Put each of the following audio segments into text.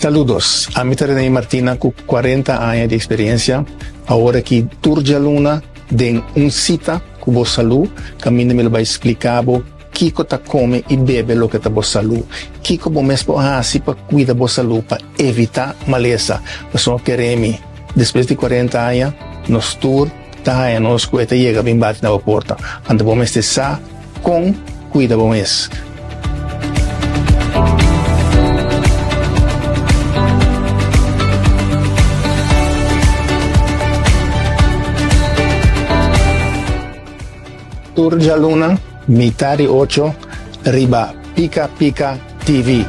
Saludos, ami ta Rene Martina ku 40 aña di eksperensia. Awor aki tur djaluna den un sita ku bo salú, kaminda mi lo bai splika bo kiko ta kome i bebe loke ta bo salú, kiko bo mes por hasi pa kuida bo salú pa evitá malesa. Pasobra kere mi, despues di 40 aña nos tur ta haña nos ku e ta yega bin bati na bo porta. Anto bo mester sa kon kuida bo mes. Tur djaluna mitá di ocho riba Pika Pika TV.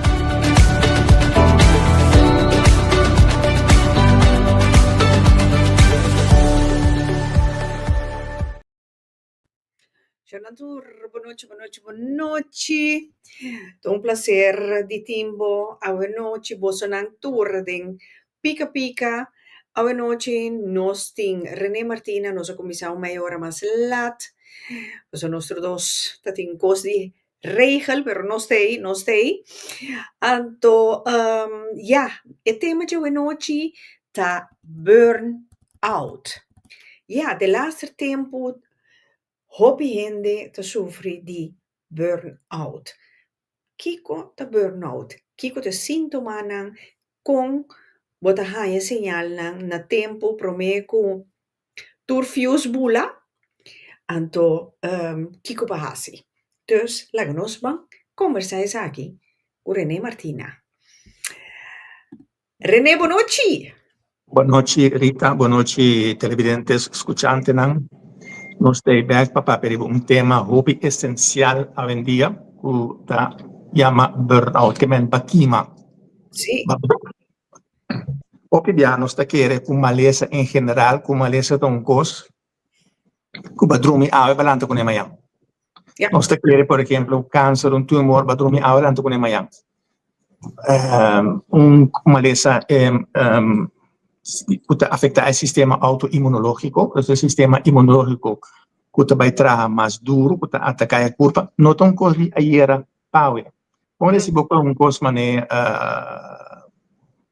Shona tur, bonochi, bonochi, bonochi. Ta un placer di tin bo awenochi, bosonan tur den Pika Pika. Awenochi nos tin Rene Martina, nos a cuminsa un meia ora mas lat. Pasobra nos tur dos ta tin cos di regel, pero nos ta ei, nos ta ei. Anto, ya, e tema dje awenochi ta burn out. Ya, delaster tempu Hopi hende ta sufri di burn-out. Kiko ta burn-out? Kiko ta e síntomanan? Kon bo ta haña e señalnan na tempu promé ku tur fius bula? Anto kiko pa hasi? Dus laga nos ban kombersá esaki ku Rene Martina. Rene bonochi! Bonochi Rita, bonochi televidentes, skuchantenan. Nos ta ei bek pa papia riba un tema hopi esensial awendia ku ta yama burnout, ke men pa kima. Sí. Hopi bia nos ta kere ku malesa en general, ku malesa ta un kos ku bo a drumi awe pa lanta kuné mañan. Nos ta kere por ehemplo kanser, un tumor, bo a drumi awe lanta kuné mañan. Un malesa ku ta afektá e sistema outoinmunológiko, e sistema inmunológiko ku ta bai traha mas duru, ku ta ataká e kurpa, no ta un kos di ayera pa awe. Bon si bo kohe un kos manera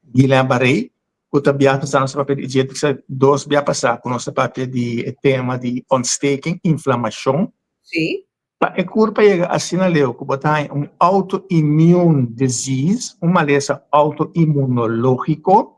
Guillain-Barré ku ta bia pasá nos ta papia di dje bisa dos bia pasá ku nos ta papia di e tema di ontsteking, inflamashon. Sí. Pa e kurpa yega asina leu ku bo ta haña un autoimmune disease, un malesa autoinmunológiko,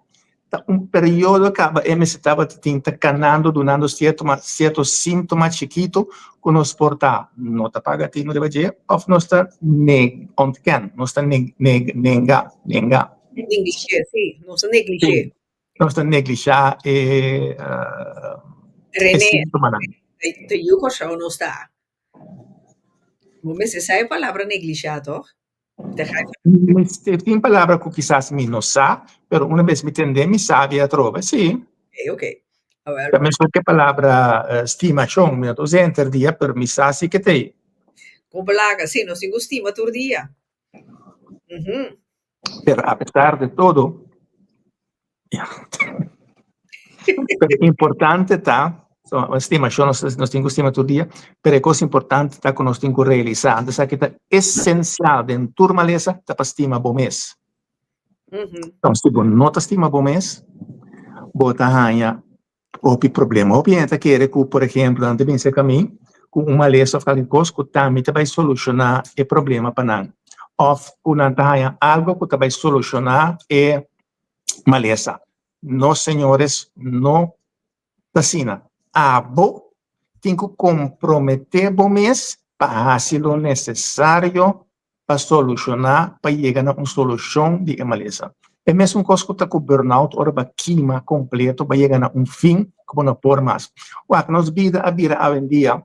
ta un periodo kaba e mester tabata tin ta kanando dunando sierto sierto síntoma chikitu ku nos por ta no ta paga tinu riba dje òf nos ta neg ontken, nos ta neg neg nenga nenga. Negligé, sí, nos ta negligé. Nos ta neglishá e René, síntomanan. te yu Kòrsou nos ta. Bo mester sa e palabra neglishá, tòg? Te ga Mester tin palabra ku kisas mi no sa, pero una bes mi tendé mi sabi atrobe, sí. Oké, oké. Awel. Ta meskos ku e palabra stimashon, mi no ta usa henter dia, pero mi sa si ke ta ei. Kon balaga, sí, nos tin ku stima tur dia. Pero a pesar de todo, pero importante ta, so, estimacion nos, nos tin cu stima tur dia, pero e cosa importante ta cu nos tin cu realisa, antes aki ta esencial den tur malesa ta pa stima bo mes. Entonces, si bo no ta stima bo mes, bo ta haña Hopi problema. Hopi hende ta kere ku, por ehemplo, nan ta bin serka mi ku un malesa òf kalke kos ku tambe ta bai solushoná e problema pa nan. Òf ku nan ta haña algu ku ta bai solushoná e malesa. No señores, no ta asina. Abo tin ku komprometé bo mes pa hasi lo nesesario pa solushoná, pa yega na un solushon di e malesa. E mesun kos ku ta ku burnout, ora bo a kima kompleto, bo a yega na un fin ku bo no por mas. Wak, nos bida a bira awendia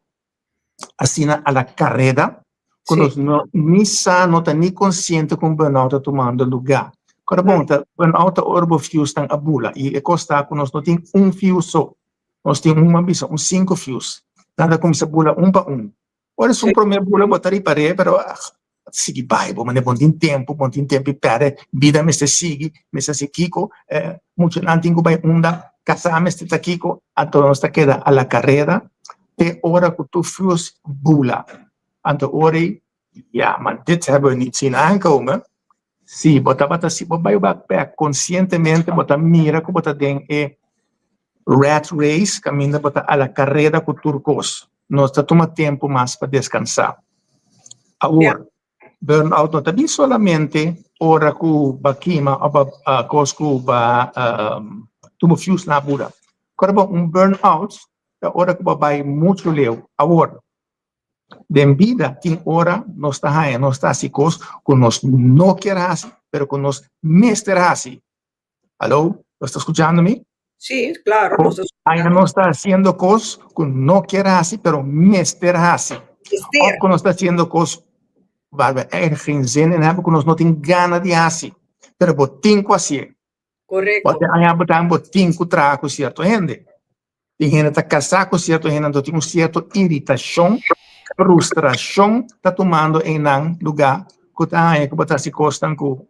asina a la kareda ku nos no ni sa, no ta ni konsiente ku un burnout ta tumando lugá. Kora bon, ta burnout ta ora bo fiusnan a bula i e kos ta ku nos no tin un fius so, nos tin un, bisa, un sinku fius. Nan ta kuminsá bula un pa un. Ora esun prome bula bo ta ripar'é, pero sigui bai bo manera bo no tin tempu, bo no tin tempu di pèrdè, bida mester sigui, mester hasi kiko, muchanan tin ku bai unda, kasá mester ta kiko, anto nos ta keda a la karera te ora ku tur flus bula. Anto ora ei, ya, maar dit hebben we niet zien aankomen. Si, bo tabata si bo bai wak bek konsientemente bo ta mira ku bo ta den e rat race kaminda bo ta a la kareda ku tur kos. No ta tuma tempu mas pa deskansá. Awor, burnout no ta bin solamente ora ku bo a kima òf bo kos ku bo a tuma fuse na bura. Kòrda bo, un burnout ta ora ku bo a bai muchu leu. Awor, den bida tin ora nos ta haña nos ta hasi kos ku nos no kier hasi, pero ku nos mester hasi. Alo, bo sta skuchando mi? Sí, claro, nos ta Haña nos ta hasiendo kos ku no kier hasi, pero mester hasi. Mester. Òf ku nos ta hasiendo kos waar we eigenlijk geen zin in hebben, ku nos no tin gana di hasi, pero bo tin ku hasié. Korekto. Bo haña bo ta bo tin ku traha ku sierto hende. Tin hende ta kasá ku sierto hende, anto tin un sierto iritashon, frustrashon ta tumando einan lugá ku ta haña ku bo ta hasi kosnan ku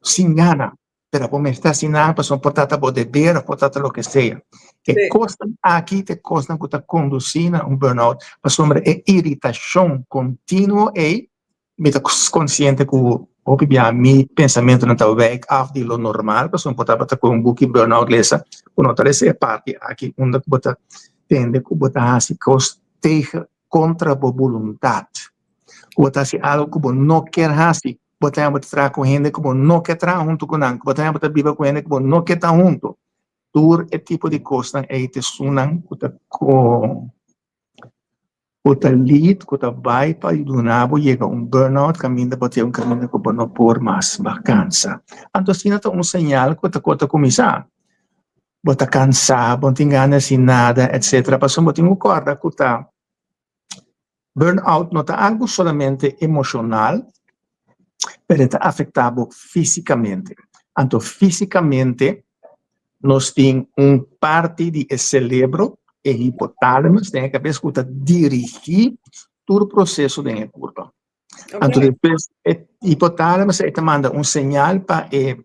sin gana, pero bo mester hasi nan pasobra por ta ta bo deber òf por ta ta loke sea. E kosnan aki ta e kosnan ku ta kondusí na un burnout pasobra e iritashon kontinuo ei. Mi ta konsiente ku hopi bia mi pensamentunan ta wijk af di lo normal, pasobra bo tabata ku un buki burnout lesa, ku no ta lesa e parti aki unda ku bo ta tende ku bo ta hasi kos tegen, kontra bo boluntat, ku bo ta hasi algu ku bo no kier hasi, bo ta bo ta traha ku hende ku bo no ke traha huntu ku nan, ku bo ta bo ta biba ku hende ku bo no ke ta huntu. Tur e tipo di kosnan ei ta esunnan ku ta Bo ta lead ku ta bai pa duna bo yega un burnout kaminda bo tin un kaminda ku bo no por mas, bo kansa. Anto asina ta un señal ku ta ku ta kuminsá. Bo ta kansá, bo no tin gana di hasi nada etcetera. Pasobra bo tin ku kòrda ku ta burnout no ta algu solamente emoshonal, pero e ta afektá bo físikamente. Anto físikamente nos tin un parti di e celebro, e hipotalamus den e cabes cu ta dirigi tur proceso den e curpa. Anto despues e hipotalamus e ta manda un señal pa e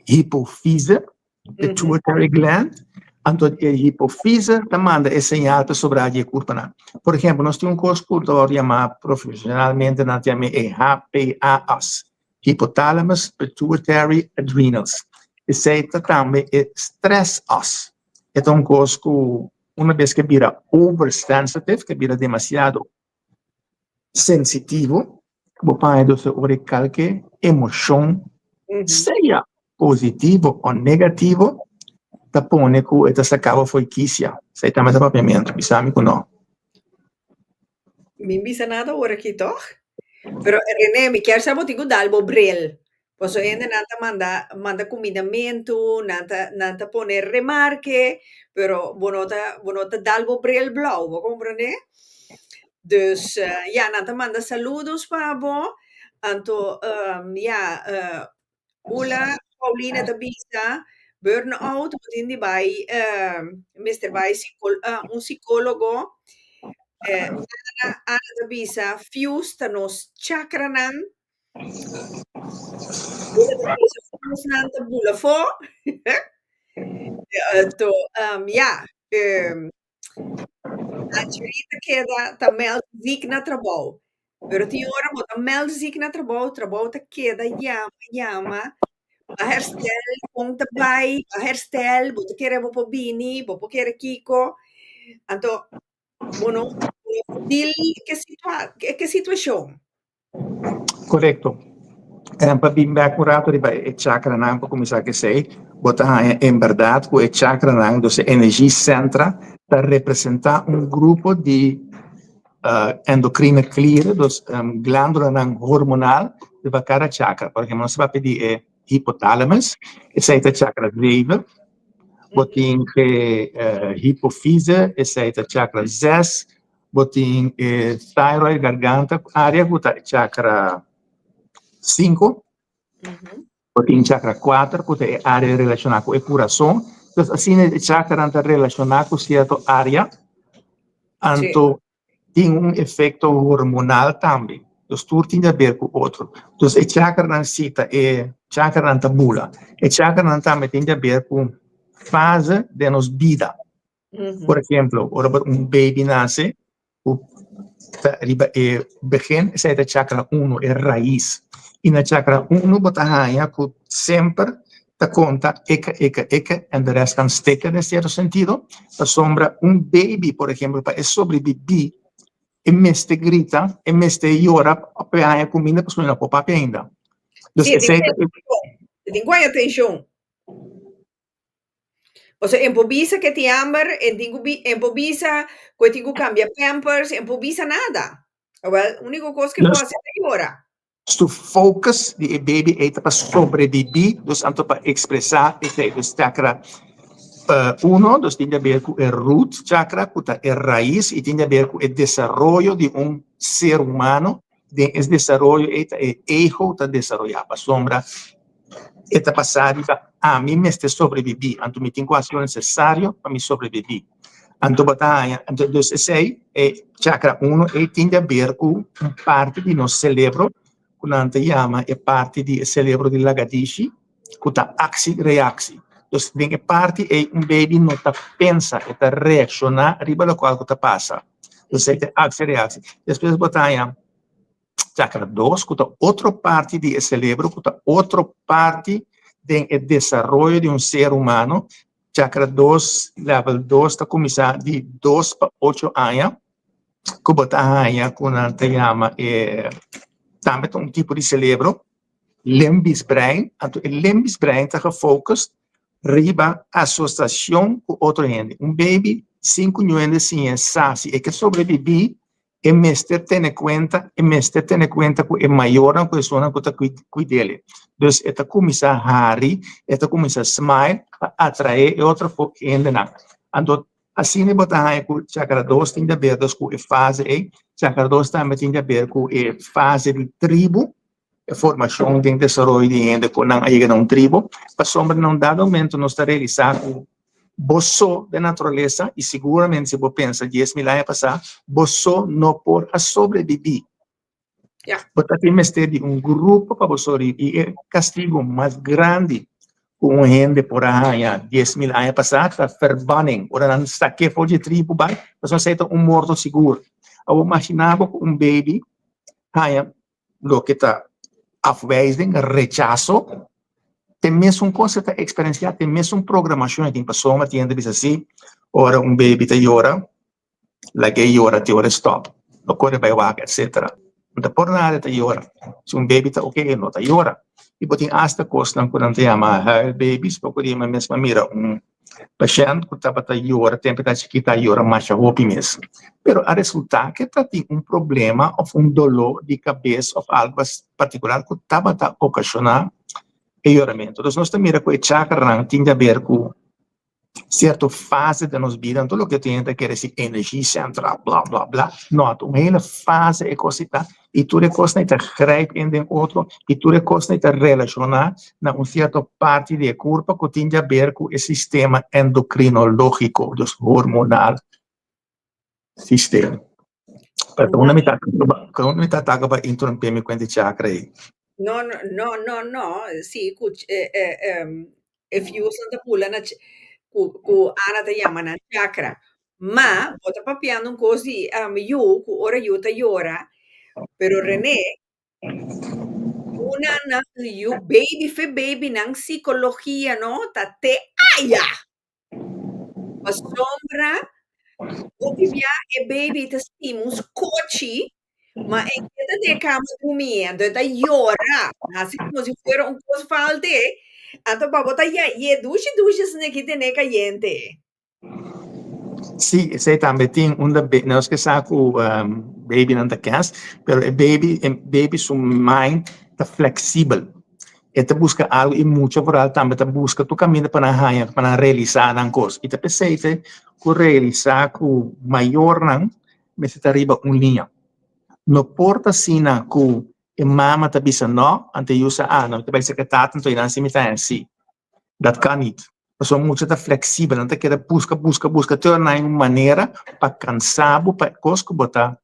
hipofise, pituitary gland, anto e hipofise ta manda e señal pa sobra di e curpanan. Por ehempel, nos tin un cos cu ta worde yama profesionalmente nan ta yama e HPA-as, Hypothalamus pituitary adrenals. Esei ta tambe e stress as. E ta un kos ku una bes ke bira oversensitive, ke bira demasiado sensitivo, bo paña dus e ora e kalke emoshon, sea positivo o negativo, ta pone ku e ta saka bo fo'i kisia. Esei tambe ta papiamentu, bisa mi ku no. Mi bisa nada ora aki tog. Pero René, mi kier sa bo tin ku dal bo bril. Paso hende nan ta manda manda kumindamentu, nan ta nan ta pone remarke, pero bo no ta bo no ta dal bo bril blou, bo komprendé? Dus ya, nan ta manda saludos pa bo, anto ya Ula Paulina ta bisa, burnout bo tin di bai mester bai un psicologo. Ana Ana ta bisa fuse ta nos chakranan. Ula ta bisa fuse nan ta bula afó. Anto ya. Angelita keda ta meld ziek na trabou. Pero tin ora bo ta meld ziek na trabou, trabou ta keda yama, yama. Ba herstel, kon ta bai, ba herstel, bo ta kere bo por bini, bo por kere kiko. Anto bo no bo no por deal ke situa ke situashon. Korekto. Pa bin bek un rato riba e chakranan pa kuminsá ku esei, bo ta haña en bèrdat ku e chakranan, dus e energie centra, ta representá un grupo di endocrine klieren, dus glándulanan hormonal riba kada chakra. Por ehempel, nos ta papia di e hipotalamus, esei ta chakra zeven. Bo tin e hipofise, esei ta chakra zes. Bo tin e thyroid, garganta, area ku ta e chakra sinku. Bo tin chakra kuater ku ta e area relashoná ku e kurason. Entonces asina e chakranan ta relashoná ku sierto area, anto tin un efekto hormonal tambe. Dus tur tin di haber ku otro. Dus e chakranan si ta e chakranan ta bula. E chakranan tambe tin di haber ku fase den nos bida. Por ejemplo, ora un baby nace, riba e begin, esei ta chakra uno, e rais. I na chakra 1 bo ta haña ku semper ta konta eke, eke, eke en de rest kan stikken den sierto sentido. Pasobra un baby, por ehempel, pa e sobrebibí e mester grita, e mester yora pa e haña kuminda pasobra e no por papia ainda. Dus Sí, esei ta e tin ku haña atenshon. Pasobra e por bisa ku e tin hamber, e tin ku e por bisa ku e tin ku kambia pampers, e por bisa nada. Awel, úniko kos ku e por hasi ta yora. Su focus di e baby ei ta pa sobrebibí, dus anto pa ekspresá esei. Dus chakra uno, dus tin di haber ku e root chakra, ku ta e rais, i tin di haber ku e desaroyo di un ser humano. Den es desaroyo ei ta e ego ta desaroyá, pasobra e ta pasá riba ami mester sobrebibí, anto mi tin ku hasi lo nesesario pa mi sobrebibí. Anto bo ta haña, anto dus esei e chakra uno ei tin di haber ku un parti di nos selebro ku nan ta yama e parti di e selebro di lagadishi ku ta aksi reaksi. Dus den e parti ei un baby no ta pensa, e ta reakshoná riba lokual ku ta pasa. Dus ei ta aksi reaksi. Despues bo ta haña chakra dos ku ta otro parti di e selebro ku ta otro parti den e desaroyo di un ser humano. Chakra dos, level dos ta kuminsá di 2 pa 8 aña ku bo ta haña ku nan ta yama e tambe ta un tipo di selebro, limbisch brein. Anto e limbisch brein ta gefocust riba asosiashon ku otro hende. Un baby sin ku niun hende siñ'e sa si e ke sobrebibí e mester tene kuenta, e mester tene kuenta ku e mayornan ku esunnan ku ta kuid'el. Dus e ta kuminsá hari, e ta kuminsá smile pa atraé e otro hendenan. Anto asina bo ta haña ku chakra dos tin di haber dus ku e fase ei, chakra dos tambe tin di haber ku e fase di tribu, e formashon den desaroyo di hende ku nan a yega na un tribu, pasobra na un dado momento nos ta realisá ku bo so den naturalesa, i siguramente si bo pensa 10.000 aña pasá, bo so no por a sobrebibí. Bo ta tin mester di un grupo pa bo sobrebibí, i e kastigu mas grandi ku un hende por a haña 10.000 aña pasá ta verbanning, ora nan sak'é for di e tribu bai, pasobra esei ta un morto sigur. Awor mashiná bo ku un baby haña loke ta afwijzing, rechaso, te mesun kos e ta eksperensiá, te mesun programashon e tin. Pasobra tin hende bisa si, ora un baby ta yora, lag'é yora te ora e stòp, no kore bai wak, etsetera. No ta por nada e ta yora. Si un baby ta oke, e no ta yora. I bo tin asta kosnan ku nan ta yama huilbabies, poko dia mi mes a mira un Pashènt ku tabata yora tempu e ta chikita a yora masha hopi mes. Pero a resultá ke ta tin un problema òf un doló di kabes òf algu partikular ku tabata okashoná e yoramentu. Entonces nos ta mira ku e chakranan tin di haber ku sierto fase den nos bida. Anto loke tin hende ta kere si energie centra bla bla bla. No, ta un hele fase e kos ei ta. I tur e kosnan ei ta grijp een den otro i tur e kosnan ei ta relashoná na un sierto parti di e kurpa ku tin di haber ku e sistema endokrinológiko, dus hormonal sistema. Perdona mi ta perdona mi ta ataka pa interumpé mi kuenta e chakra ei. No, no, no, no, no. Sí, ku e fiusnan ta pula na ku ku Ana ta yama nan chakra. Ma bo ta papiando un kos di yu ku ora yu ta yora, pero René, yunan nan yu baby fe babynan sikologia no ta te aya. Pasobra hopi bia e baby ta stima un skochi, ma e keda den e kama drumi, anto e ta yora, hasi komo si fuera un kos falte, anto pa bo ta yay'é dushi dushi asina ki tene kayente. Sí, esei tambe tin unda nos ke sa ku babynan ta kens, pero e baby e baby su mind ta fleksibel. E ta buska algu i mucha vooral tambe ta buska tur kaminda pa nan haña, pa nan realisá nan kos. I ta p'esei te ku realisá ku mayornan mester ta riba un liña. No por ta asina ku e mama ta bisa nò, anto e yu sa ah, no, mi ta bai serka e tata, anto einan si mi ta haña sí. Dat kan niet. Pasobra mucha ta fleksibel, nan ta keda buska, buska, buska te ora nan hay un manera pa kansa bo pa e kos ku bo ta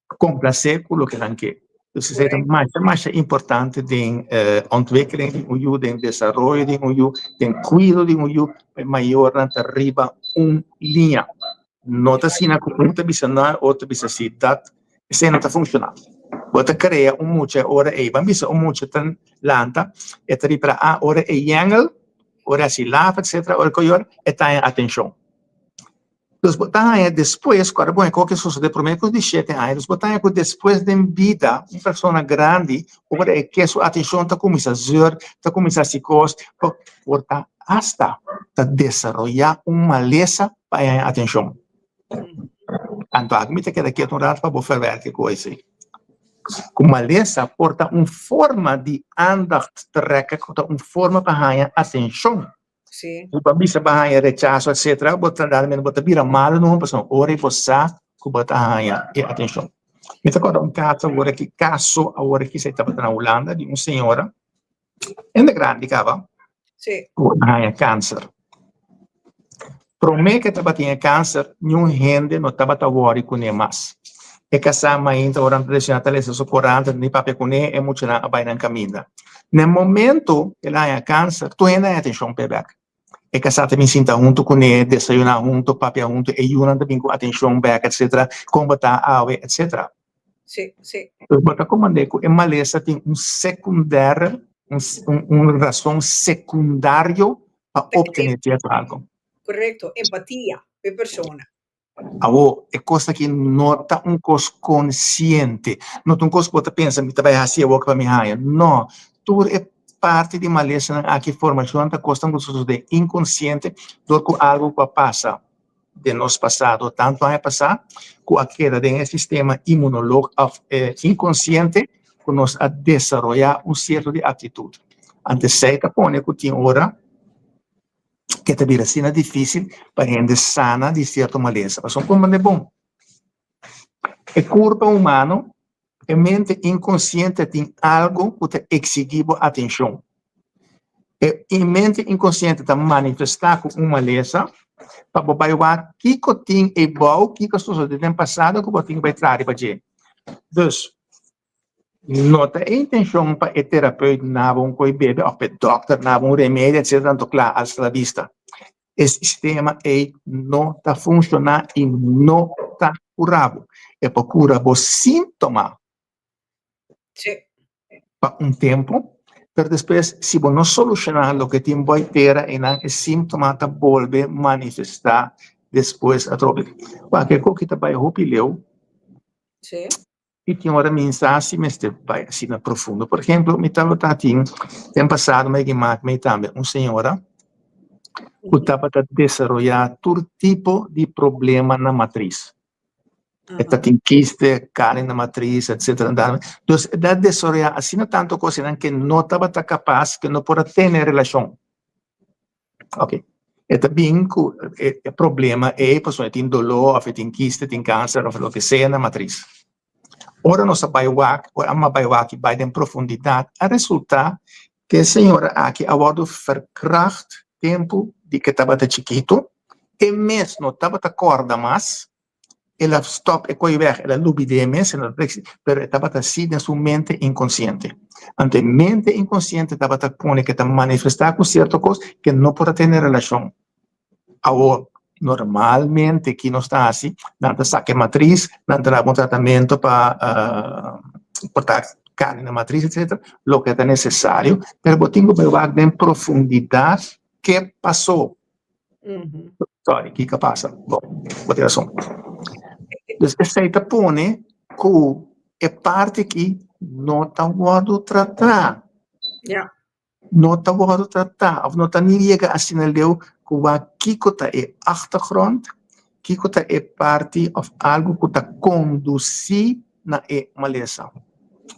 komplasé ku loke nan ke. Dus esei ta masha, masha importante den ontwikkeling di un yu, den desaroyo di un yu, den kuido di un yu, pa e mayornan ta riba un liña. No ta asina ku un ta bisa no, otro ta bisa si. Dat, esei no ta funshoná. Bo ta krea un mucha e ora ei. Ban bisa un mucha ta lanta, e ta ripara, ah, ora e yengel, ora e hasi laf, etcetera, ora ku yora, e ta haña atenshon. Dus bo ta haña despues, ku ora bo haña koke sosodé promé ku di shete aña, dus bo ta haña ku despues den bida un persona grandi, ora e ke su atenshon ta kuminsá zeur, ta kuminsá hasi kos, por ta asta ta desaroyá un malesa pa e haña atenshon. Anto aki mi ta keda ketu un rato pa bo verwerke ku esei. Ku malesa por ta un forma di aandacht trekken, ku ta un forma pa haña atenshon. Sí. Bo pa bisa pa haña rechaso etcétera, bo ta realmente bo ta bira malo no pasobra ora bo sa ku bo ta haña e atenshon. Mi ta kòrda un kaso awor aki, kaso awor aki esei tabata na Hulanda di un señora, hende grandi kaba, Sí. ku a haña kanser. Promé ku e tabatin e kanser, niun hende no tabata wòri kuné mas. E kasá mainta ora nan ta desayuná ta lesa su korant, ni papia kuné, e muchanan a bai nan kaminda. Na e momento el a haña kanser, tur hende a haña atenshon p'e bèk. E kasá ta bin sinta huntu kuné, desayuná huntu, papia huntu, e yunan ta bin ku atenshon bèk, etsetera, kon bo ta awe, etsetera. Sí, sí. Pues bo ta komand'é ku e malesa tin un sekundèr, un un rason sekundario pa optené sierto algu. Korekto, empatia p'e persona. Awor, e kos aki no ta un kos konsiente, no ta un kos ku bo ta pensa mi ta bai hasi awor pa mi haña. No, tur e parti di malesanan aki, formashonnan ta kosnan ku ta sosodé inkonsiente dor ku algu ku a pasa den nos pasado tantu aña pasá ku a keda den e sistema inmunolog òf inkonsiente ku nos a desaroyá un sierto di aktitut. Anto esei ta pone ku tin ora ke ta bira asina difísil pa hende sana di sierto malesa. Pasobra komprende bon, e kurpa humano E mente inkonsiente tin algu ku ta eksigí bo atenshon. E mente inkonsiente ta manifestá ku un malesa pa bo bai wak kiko tin eibou, kiko a sosodé den pasado ku bo tin ku bai traha riba dje. Dus, no ta e intenshon pa e terapeut naba un koi bebe òf pa e dòkter naba un remedio etsetera, anto kla, hasta la vista. E sistema ei no ta funshoná i no ta kura bo. E por kura bo síntoma pa un tempu, pero despues si bo no solushoná loke tin bo tera einan e síntoma ta bolbe manifestá despues atrobe. Wak e koki ta bai hopi leu. I tin ora mi sa si mester bai asina profundo. Por ehemplo, mi tabata tin den pasado mi a mak mi tambe un señora ku tabata desaroyá tur tipo di problema na matris. E ta tin kiste, kari na matris, etcetera. Dus e ta desaroyá asina tantu kosnan ke no tabata kapas, ke no por a tene relashon. Ok. E ta bin ku e problema ei pasobra e tin doló òf e tin kiste, tin kanser òf loke sea na matris. Ora nos a bai wak, ora a bai wak i bai den profundidat, a resultá ku e señora aki a wòrdu verkracht tempu di ku e tabata chikitu, e mes no tabata kòrda mas, El a stop e koe weg, el a lubid'é mes, el a pero e tabata así den su mente inkonsiente. Anto e mente inkonsiente tabata pone ke ta manifestá ku sierto kos ke no por a tene relashon. Awor, normalmente ki nos ta hasi, nan ta saka e matris, nan ta daba un tratamentu pa por ta karni na matris etcetera, loke ta nesesario, pero bo tin ku bai wak den profundidat ke pasó. Sorry, kiko a pasa? Bo, bo tin rason. Dus esei ta pone ku e parti aki no ta wòrdu tratá. Ja. No ta wòrdu tratá òf no ta ni yega asina leu ku wak kiko ta e achtergrond, kiko ta e parti òf algu ku ta kondusí na e malesa.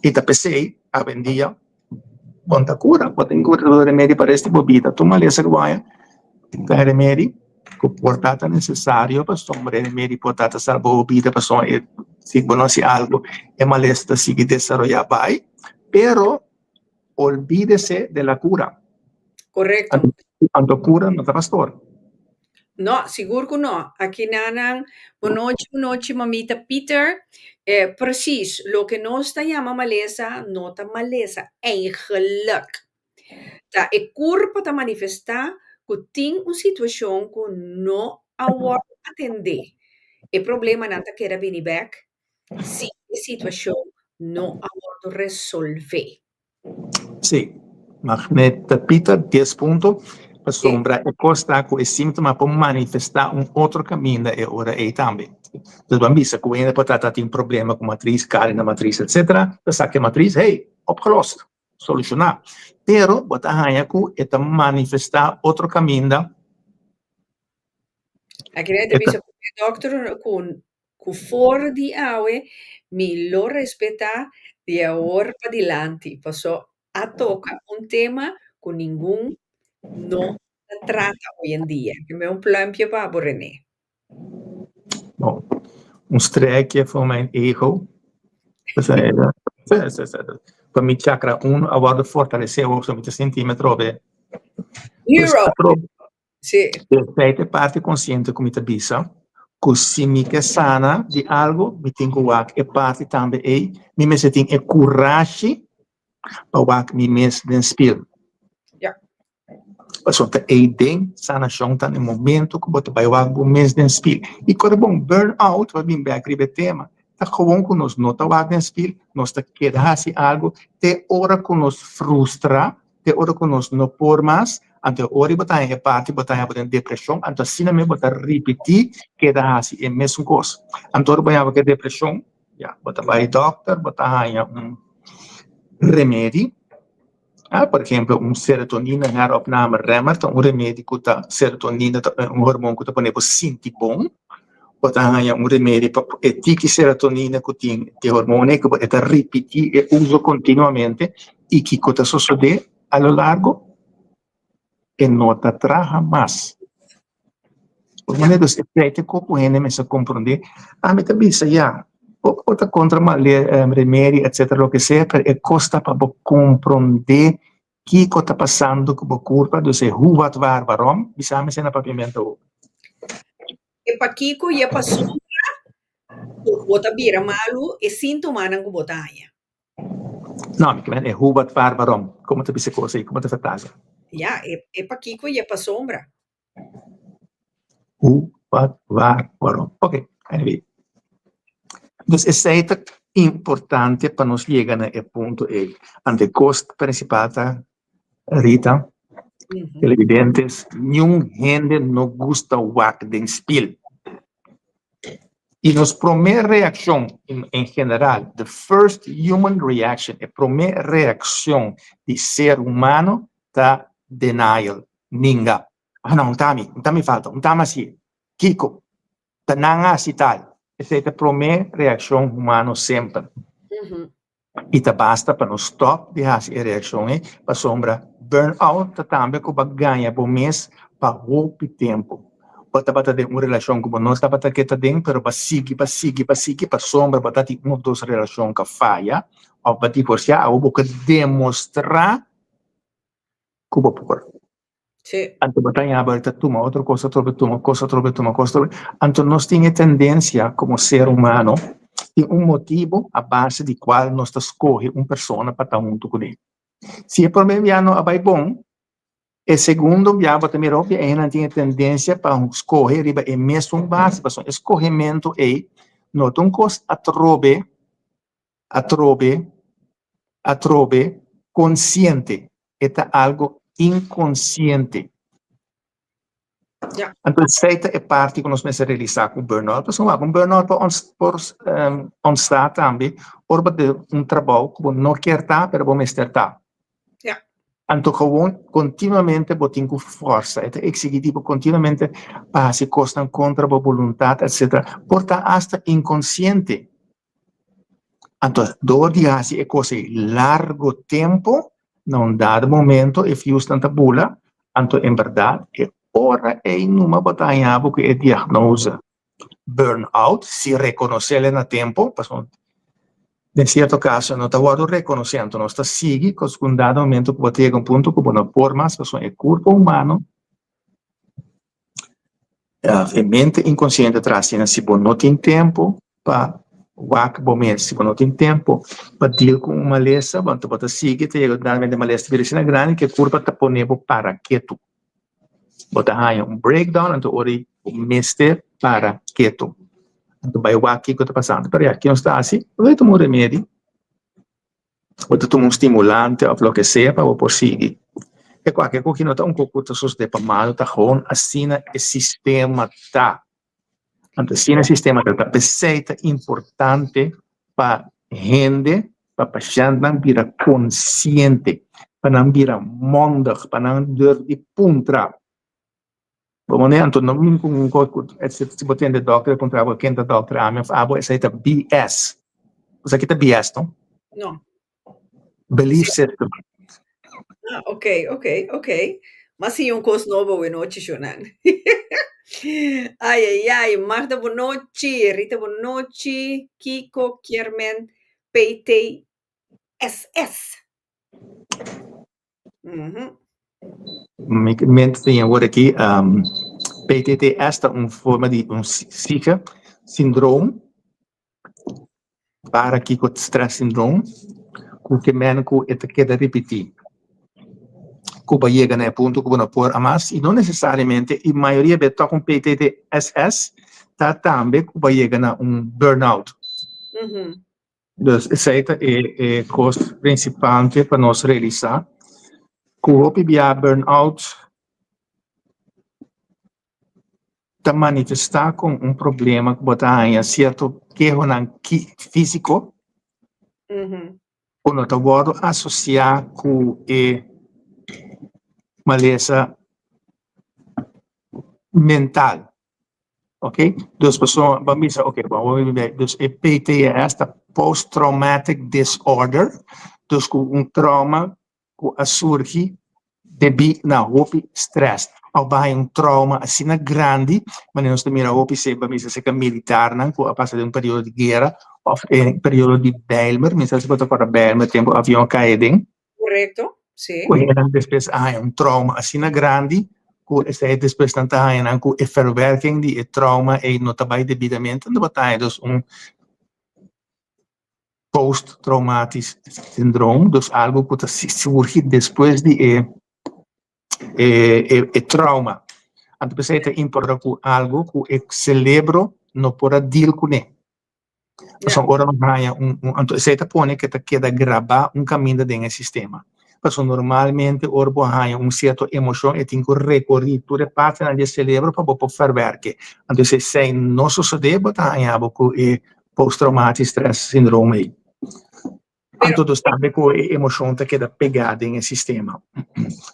I ta p'esei awendia Bon ta kura, bo tin ku remedi pa resti bo bida. Tur malesa ku bo haña ta e remedi ku por ta ta nesesario pasobra e remedi por ta ta salba bo bida pasobra e si bo no hasi algu e malesa ta sigui desaroyá bai, pero olvídese de la kura. Korekto. Anto kura no ta pastor. No, sigur ku no. Aki nanan, bonochi, bonochi mamita Pieter. Eh, precies, loke nos ta yama malesa no ta malesa eigenlijk. Ta e kurpa ta manifestá ku tin un situashon ku no a wòrdu atendé. E problemanan ta keda bini bèk si e situashon. no a wòrdu resolvé. Sí, Magneta Pita, 10 punto, pasobra e kos ta ku e síntoma por manifestá un otro kaminda e ora ei tambe. Dus ban bisa ku hende por trata tin problema ku matris, kari na matris, etcetera, ta saka e matris, hey, opgelost, solushoná. Pero bo ta haña ku e ta manifestá otro kaminda. Aki nan ta bisa ku e dòkter ku Ku for di awe mi lo respetá di awor padilanti, paso a toka un tema ku ningun no ta trata hoy en dia. Ke me un pluimpje pa bo, René. Bon, un strijkje voor mijn ego. Pa mi chakra uno a wòrdu fortalesé awor, so mi ta sinti mi atrobe. Hero! Sí. Esei ta e parti konsiente ku mi ta bisa ku si mi ke sana di algu, mi tin ku wak e parti tambe ei. Mi mester tin e kurashi pa wak mi mes den spil. Ja. Pasobra ta ei den sanashon ta na e momento ku bo ta bai wak bo mes den spil. I kore bon, burn out, bo a bin bek riba e tema, ta gewoon ku nos no ta wak den spil, nos ta keda hasi algu te ora ku nos frustra. Te ora ku nos no por mas, anto e ora bo ta haña e parti bo ta haña bo den depreshon, anto asina mes bo ta ripití keda hasi e mesun kos. Anto ora bo haña bo ku e depreshon, ya, bo ta bai dòkter, bo ta haña un remedi, ah, por ehempel un serotonina heropname remmer ta un remedi ku ta serotonina ta un hormon ku ta pone bo sinti bon, bo ta haña un remedi pa e tiki serotonina ku tin e hormon ei ku e ta ripití e uso kontinuamente. I kiko ta sosodé a lo largo? E no ta traha mas. Por manera dus e feite ku ku hende mester komprondé, ami ta bisa ya, bo por ta kontra remedi etcetera loke sea, pero e kos ta pa bo komprondé kiko ta pasando ku bo kurpa, dus e hoe, wat, waar, waarom, bisa mi esei na papiamento awo. E pakiko i e pasobra ku bo ta bira malu, e síntomanan ku bo ta haña. No, mi kimen e hoe, wat, waar, waarom. Como ta bisa e cosa ei? Como ta vertalen? Ja, e, e pakiko i e pasobra. Hoe, wat, waar, waarom. Oké, anyway. Dus esei ta importante pa nos yega na e punto ei. Anto e kos principal ta, Rita, televidentes, niun hende no gusta wak den spil. I nos promé reakshon en general, the first human reaction, e promé reakshon di ser humano ta denial, ninga. Ah no, un ta mi, un ta mi falta, un ta mi hasié. Kiko? Ta nan a hasi tal. Esei ta e promé reakshon humano semper. I ta basta pa nos stòp di hasi e reakshon ei, pasobra burn-out ta tambe ku bo a gaña bo mes pa hopi tempu. Bo tabata den un relashon ku bo no tabata ke ta den, pero bo a sigui, bo a sigui, bo a sigui pasobra bo ta tin un òf dos relashon ku a faya òf bo a divorsiá, awor bo ke demostrá ku bo por. Sí. Anto bo ta yaba ta tuma otro kos atrobe, tuma kos atrobe, tuma kos atrobe. Anto nos tin e tendensia komo ser humano, tin un motibu a base di kual nos ta skohe un persona pa ta huntu kuné. Si e promé bia no a bai bon, e segundo bia bo ta mira hopi hendenan tin e tendensia pa skohe riba e mesun base, pasobra e skohementu ei no ta un kos atrobe Atrobe, atrobe, konsiente, e ta algo inkonsiente. Ja. Anto esei ta e parti ku nos mester realisá ku burnout. Pasobra wak, un burnout por por ontstá tambe ora bo den un trabou ku bo no kier ta, pero bo mester ta. Ja. Anto gewoon kontinuamente bo tin ku fòrsa, e ta eksigí di bo kontinuamente pa hasi kosnan kontra bo boluntat, etcetera. Por ta asta inkonsiente. Anto door di hasi e kos ei largo tempo, na un dado momento e fiusnan ta bula, anto en berdad e ora ei numa bo ta haña bo ku e diagnose burnout, si rekonosele na tempo, pasobra den sierto kaso no ta wòrdu rekonosé, anto nos ta sigui kos ku un dado momento ku bo ta yega un punto ku bo no por mas, pasobra e kurpo humano E mente inkonsiente ta asina, si bo no tin tempu pa wak bo mes, si bo no tin tempu pa deal ku un malesa, bo anto bo ta sigui te yega un malesa ta bira asina grandi ku e kurpa ta pone bo para ketu. Bo ta haña un breakdown anto ora bo mester para ketu. Anto bai wak kiko ta pasando. Pero ya, kinos ta hasi? Bo ta tuma un remedi. Bo ta tuma un stimulante of loke sea pa bo por sigui. E kualke ku no ta un ku ta sosode pa malu, ta gewoon asina e sistema ta. Anto asina e sistema ta. Ta p'esei ta importante pa hende, pa pashèntnan bira konsiente, pa nan bira mondig, pa nan durf di puntra. Bo manera anto no bin ku un kos ku si bo tende dòkter e puntra bo ken ta dòkter ami òf abo esei ta BS. Bo sa ki ta BS no? No. Belief system. Ah, ok, ok, ok. M'a siña un kos nobo awe nochi, Shonan. Ai, ai, ai, Magda bonochi, Rita bonochi, Kiko kier men PTSS. Mi mente tin awor aki PTTS ta un forma di un zieke syndroom para kiko stress syndroom ku ke men ku e ta keda ripití ku bo a yega na e punto ku bo no por a mas i no nesesariamente i mayoria bes tòg un PTTSS ta tambe ku bo a yega na un burnout. Dus esei ta e e kos prinsipante pa nos realisá ku hopi bia burnout ta manifestá kon un problema ku bo ta haña sierto kehonan físiko ku no ta wòrdu asosiá ku e malesa mental. Ok, dus pasobra bo a bisa ok bo a wak dus e PTSD ta post traumatic disorder, dus ku un trauma ku a surgi debí na hopi stress òf bo a haña un trauma asina grandi manera nos ta mira hopi se bo a bisa serka militarnan ku a pasa den un periodo di guera òf e periodo di Bijlmer, mi sa si bo ta kòrda Bijlmer tempu avion a kai aden. Correcto, sí. Ku hendenan despues a haña un trauma asina grandi ku esei despues nan ta haña nan ku e verwerking di e trauma ei no ta bai debidamente, anto bo ta haña dus un post traumatisch syndroom, dus algu ku ta surgi despues di e e trauma. Anto p'esei ta importa ku algu ku e celebro no por a deal kuné. Pasobra ora nos haña un, un, anto esei ta pone ke ta keda grabá un kaminda den e sistema. Pasobra normalmente ora bo haña un sierto emoshon e tin ku rekorí tur e partenan di e selebro pa bo por ferwerke. Anto si esei no sosodé bo ta haña bo ku e post-traumatic stress syndrome ei. Anto dus tambe ku e emoshon ta keda pegá den e sistema.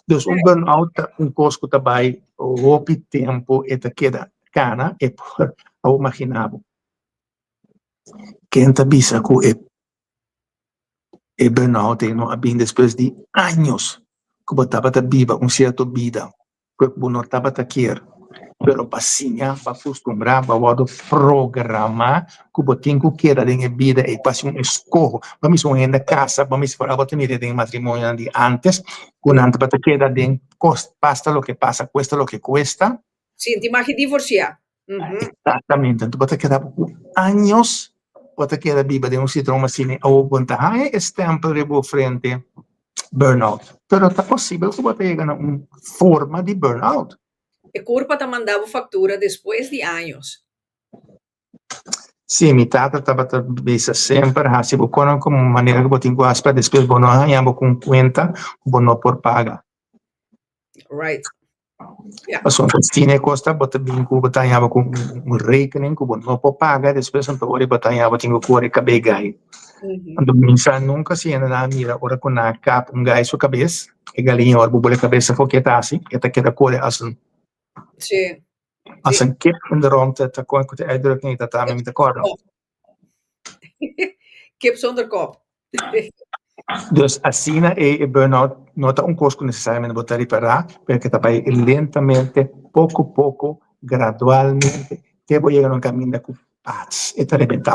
Dus un burnout ta un kos ku ta bai hopi tempu e ta keda kana, e por, abo imaginá bo. Ken ta bisa ku e e burnout ei no a bin despues di años ku bo tabata biba un sierto bida ku bo no tabata kier, pero pa siña, pa kustumbrá, pa wòrdu programá ku bo tin ku keda den e bida ei pa hasi un eskoho. Bo a misa un hende kasa, bo a misa abo ta mira den e matrimonionan di ántes ku nan tabata keda den kos pasa loke pasa, kuesta loke kuesta. Sinti magi divorciá. Exactamente. Anto bo ta keda ku años bo ta keda biba den un sindrome asina i awor bo ta haña e stempel riba bo frente burnout. Pero ta posibel ku bo ta yega na un forma di burnout. E kurpa ta manda bo faktura despues di años. Sí, mi tata tabata bisa semper hasi bo konan komo manera ku bo tin ku hasi pa despues bo no haña bo ku un kuenta ku bo no por paga. Right. Yeah. Pasobra asina e kos ta, bo ta bin ku bo ta haña bo ku un rekening ku bo no por paga, despues anto ora bo ta haña bo tin ku kore kab'é gai. Anto mi sa nunka si hende nan a mira ora ku nan a kap un gai su kabes, e galiña ora bo bole kabes afó ke ta hasi? E ta keda kore as un Sí. as een kip in de rondte, ta kon ku ta uitdrukking ei ta ta, mi ta kòrda. Kip zonder kop. Dus asina e burnout no ta un kos ku nesesariamente bo ta ripará, pero ke ta bai lentamente, poko poko, gradualmente, te bo yega na un kaminda ku pas e ta rebentá.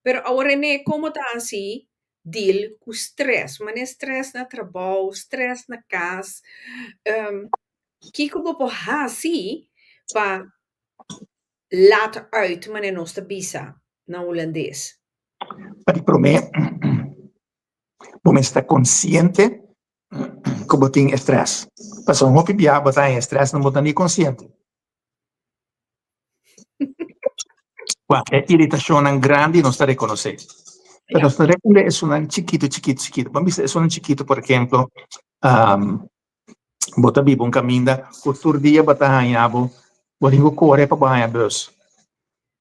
Pero awor René, komo ta hasi deal ku stress? Manera stress na trabou, stress na kas, kiko bo por hasi pa laat uit manera nos ta bisa na hulandes? Pa di promé, bo mester ta konsiente ku bo tin e strès. Pasobra hopi bia bo ta haña e strès no bo ta ni konsiente. Wak, e iritashonnan grandi nos ta rekonosé. Pero nos no rekonde esunnan chikitu, chikitu, chikitu. Ban bisa esunnan chikitu, por ehemplo, bo ta biba un kaminda ku tur dia bo ta haña bo, bo tin ku kore pa bo haña bus.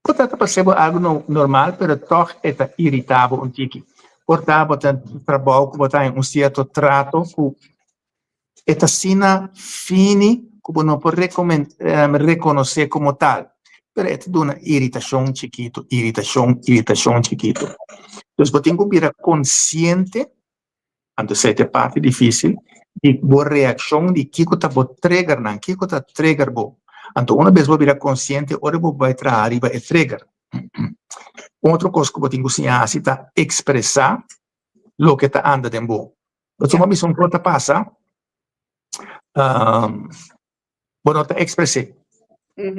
Por ta ta parse bo algu no normal, pero tòg e ta iritá bo un tiki. Por ta bo ta trabou ku bo ta haña un sierto trato ku e ta asina fini ku bo no por rekonosé komo tal, pero e ta duna iritashon chikitu, iritashon, iritashon chikitu. Dus bo tin ku bira konsiente, anto esei ta e parti difísil, di bo reakshon, di kiko ta bo triggernan, kiko ta trigger bo. Anto una bes bo bira konsiente, ora bo bai traha riba e trigger. Un otro kos ku bo tin ku siña hasi ta ekspresá loke ta anda den bo. Pasobra mi son por ta pasa, bo no ta expres'é.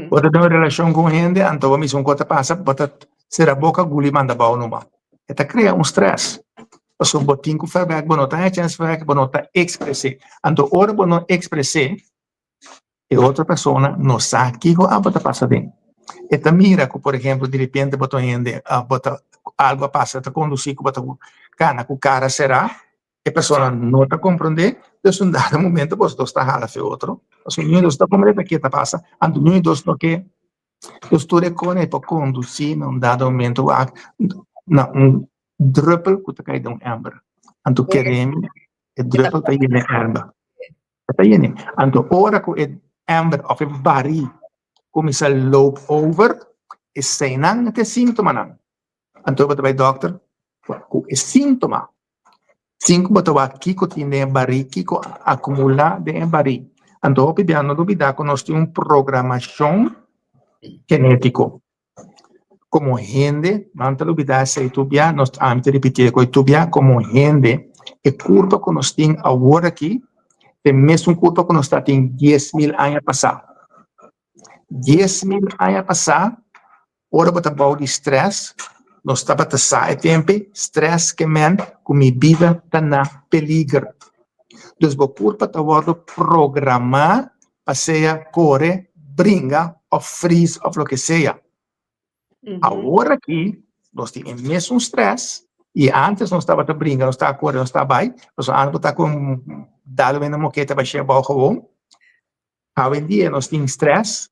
Bo ta den un relashon ku un hende, anto bo misa un kos ta pasa, bo ta sera boka, guli manda abou numa. E ta krea un strès, pasobra bo tin ku ferbèk, bo no ta haña chèns ferbèk, bo no ta expres'é. Anto ora bo no expres'é, E otro persona no sa kiko abo ta pasa den. E ta mira ku, por ehemplo, di repente bo ta un hende, bo ta, algu a pasa, ta kondusí ku bo ta kana ku kara será, e persona no ta komprondé, dus un dado momento boso dos ta hala fe otro, pasobra niun di dos ta komprondé ta ke ta pasa, anto niun di dos no ke. Dus tur e kos ei por kondusí na un dado momento wak na un druppel ku ta kai den un ember. Anto kere mi, e druppel ta yena e ember. E ta yene. Anto ora ku e ember òf e barí kuminsá loop over, eseinan ta e síntomanan. Anto bo ta bai dòkter ku e síntoma. Sin ku bo ta wak kiko tin den e barí, kiko a akumulá den e barí. Anto hopi bia no lubidá ku nos tin un programashon genétiko. Komo hende, nan ta lubidá esei tur bia, nos ami ta ripití e kos tur bia, komo hende e kurpa ku nos tin awor aki ta e mesun kurpa ku nos tatin 10,000 aña pasá. 10,000 aña pasá, ora bo ta bou di strès, nos tabata sa e tempu, strès ke men ku mi bida ta na peliger. Dus bo kurpa ta wòrdu programá pa sea kore, bringa òf fris òf loke sea. Awor aki nos tin e mesun strès i antes nos tabata bringa, nos tabata kore, nos tabata bai, pasobra antes bo ta ku un dal wende mokete bashé abou gewoon. Awendia nos tin strès,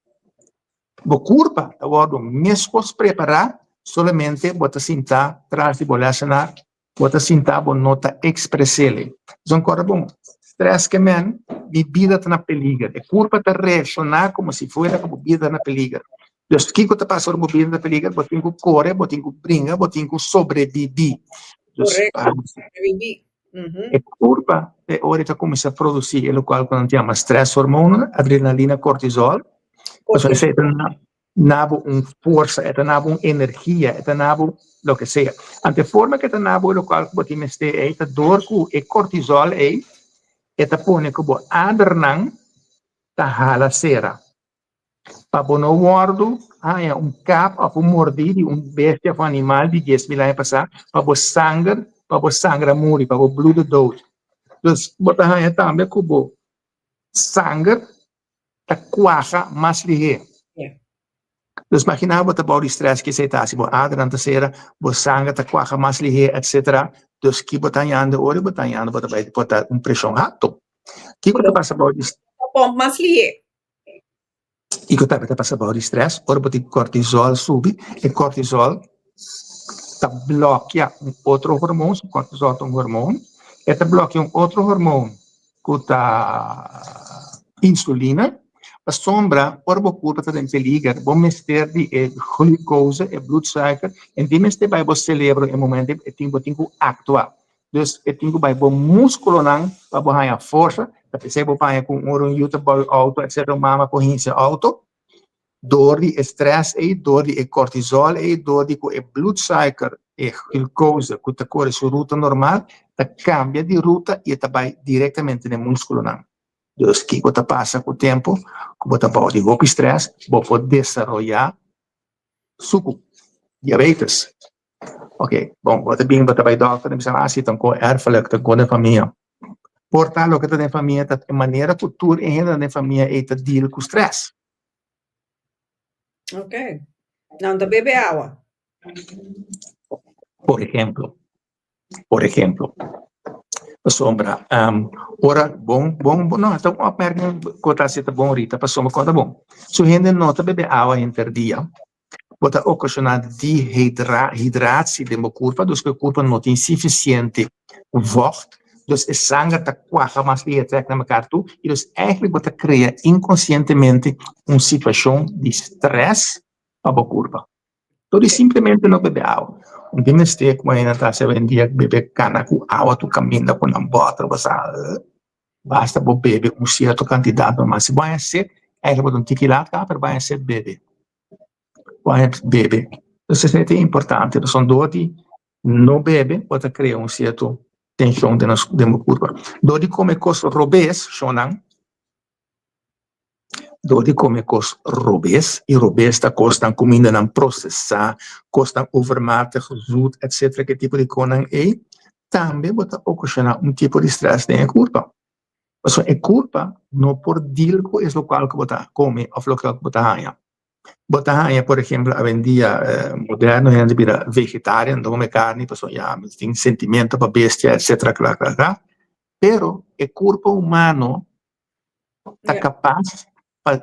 bo kurpa ta wòrdu meskos prepará, solamente bo ta sinta tras di bo lèsenar Bo ta sinta bo no ta expresele. Zon corda bon, stress ke men, mi bida ta na peliger. E curpa ta reacciona como si fuera cu bo bida ta na peliger. Dus kico ta pasa ora bo bida ta na peliger? Bo tin cu core, bo tin cu bringa, bo tin cu sobrevivi. Dus, Correcto, sobrevivi. E curpa e ora ta cuminsa produci e locual cu nan ta yama stress hormonen, adrenalina, cortisol. Pasobra esey ta na nabo un forsa, e ta nabo un energia, e ta nabo loke sea. Anto e forma ku e ta nabo e lokual ku bo tin mester ei ta dor ku e kortisol ei e ta pone ku bo adernan ta hala sera. Pa bo no wòrdu haña un kap òf un mordí di un bestia òf un animal di 10,000 aña pasá, pa bo sanger, pa bo sangra muri, pa bo bludo dood. Dus bo ta haña tambe ku bo sanger ta kuaha mas lihé. Dus maginá bo ta bou di strès ki esei ta hasi, bo adernan ta sera, bo sanger ta kuaha mas lihé etsetera. Dus ki bo ta hañando ora bo ta hañando bo ta bai por ta un preshon haltu. Kiko ta pasa bou di. Ta pòmp mas lihé. Kiko tambe ta pasa bou di strès? Ora bo tin kortisol subi, e kortisol ta blòkia un otro hormon, kortisol ta un hormon, e ta blòkia un otro hormon ku ta insulina, pasobra ora bo kurpa ta den peliger, bo mester di e glucose, e bloedsuiker, en tin mester bai bo celebro e momento e tin bo tin ku aktua. Dus e tin ku bai bo muskulonan pa bo haña forsa, ta p'esei bo paña ku ora un yu ta bou outo etcetera, un mama por hincha outo, Door di e stress ei, door di e cortisol ei, door di ku e bloedsuiker, e glucose ku ta kore su ruta normal, ta kambia di ruta i e ta bai direktamente na e muskulonan. Dus kiko ta pasa ku tempu ku bo ta bou di hopi stress, bo por desaroyá suku, diabetes. Ok, bon, bo ta bin, bo ta bai dòkter, nan bisa, ah, si, ta un ko erfelijk, ta un ko den famia. Por ta loke ta den famia ta e manera ku tur e hendenan den famia ei ta deal ku stress. Ok. Nan ta bebe awa. Por ehemplo. Por ehemplo, pasobra ora bon bon no ta un opmerking ku ta hasi ta bon Rita pasobra kon ta bon su hende no ta bebe awa henter dia bo ta okashoná dehidratie den bo kurpa dus ku e kurpa no tin sufisiente vògt dus e sanger ta kuaha mas lihe trèk na mekar tur i dus eigentlik bo ta krea inkonsientemente un situashon di strès pa bo kurpa. Dor di simplemente no bebe awa. Un tin mester ku hende ta hasi awendia bebe kana ku awa tur kaminda ku nan bòter bo sa basta bo bebe un sierto kantidat nomas. Si bo haña set eigenlijk bo ta un tiki lat kaba pero bo haña set bebe. Bo haña bebe. Entonces esei ta importante pasobra dor di no bebe bo ta krea un sierto tenshon den nos den bo kurpa. Dor di kome kos robes shownan Dor di kome kos robes, i robes ta kosnan kumindanan prosesá, kosnan overmatig zoet etcetera ke tipo di konan ei, tambe bo ta okashoná un tipo di strès den e kurpa. Pasobra e kurpa no por deal ku es lokual ku bo ta kome òf lokual ku bo ta haña. Bo ta haña por ehemplo awendia moderno hende ta bira vegetarian, no ta kome karni pasobra ya mi tin sentimento pa bestia etcetera kla kla kla, pero e kurpa humano ta kapas pa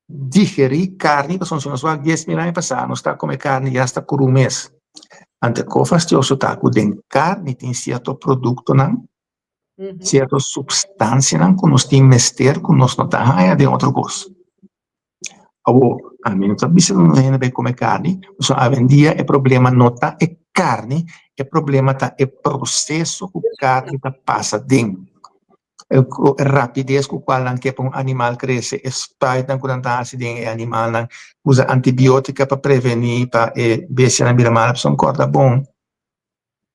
digerí karni pasobra si nos wak 10.000 aña pasá nos ta kome karni ya hasta kuru mes. Anto e kos fastioso ta ku den karni tin sierto produktonan, sierto supstansianan ku nos tin mester ku nos no ta haña den otro kos. Awor, ami no ta bisa un hende bai kome karni, pasobra awendia e problema no ta e karni, e problema ta e proseso ku karni ta pasa den. E rapides ku kual nan ke pa un animal krese, e spuitnan ku nan ta hasi den e animalnan, usa antibiotika pa prevení pa e bestianan bira mal, pasobra kòrda bon,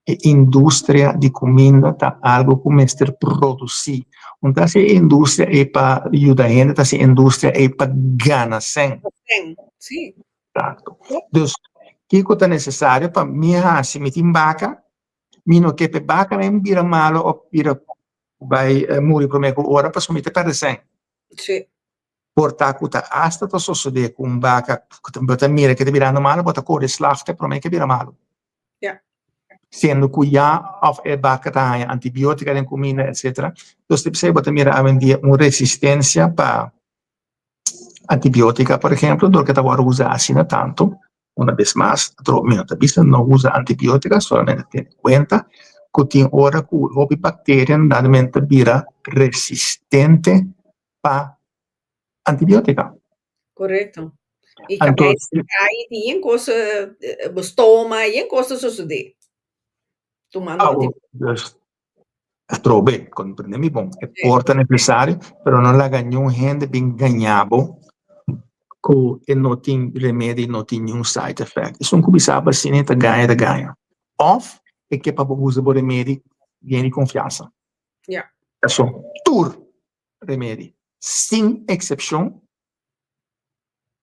e industria di kuminda ta algu ku mester produsí. Un ta hasi e industria ei pa yuda hende, ta hasi e industria ei pa gana sèn. Sèn, sí. Exacto. Dus, kiko ta nesesario pa mi hasi? Mi tin baka, mi no ke pa e bakanan bira malo òf bira bai muri promé ku ora pasobra mi ta pèrdè sèn. Sí. Por ta ku ta asta ta sosodé ku un baka ku bo ta mira ke ta birando malo, bo ta kore slagte promé ke bira malo. Ja. Siendo ku ya òf e baka ta haña antibiotika den kuminda etcetera. Dus di p'esei bo ta mira awendia un resistensia pa antibiotika por ehemplo dor ke ta wòrdu usa asina tantu. Una bes mas mi no ta bisa no usa antibiotika solamente tene kuenta ku tin ora ku hopi bakteria ta bira resistente pa antibiotika. Correcto. Y cabes cai tin yen cosa, bo stoma, yen cosa sosode. Tumando ah, dus, atrobe, comprende mi bon, e por ta necesario, pero no laga niun hende bin gaña bo cu e no tin remedi, no tin niun side effect. Esun cu bisa bo asina e ta gaña, e ta gaña. Of e ke pa bo usa bo remedi bien di confiansa. Ja. Paso tur remedi, sin eksepshon,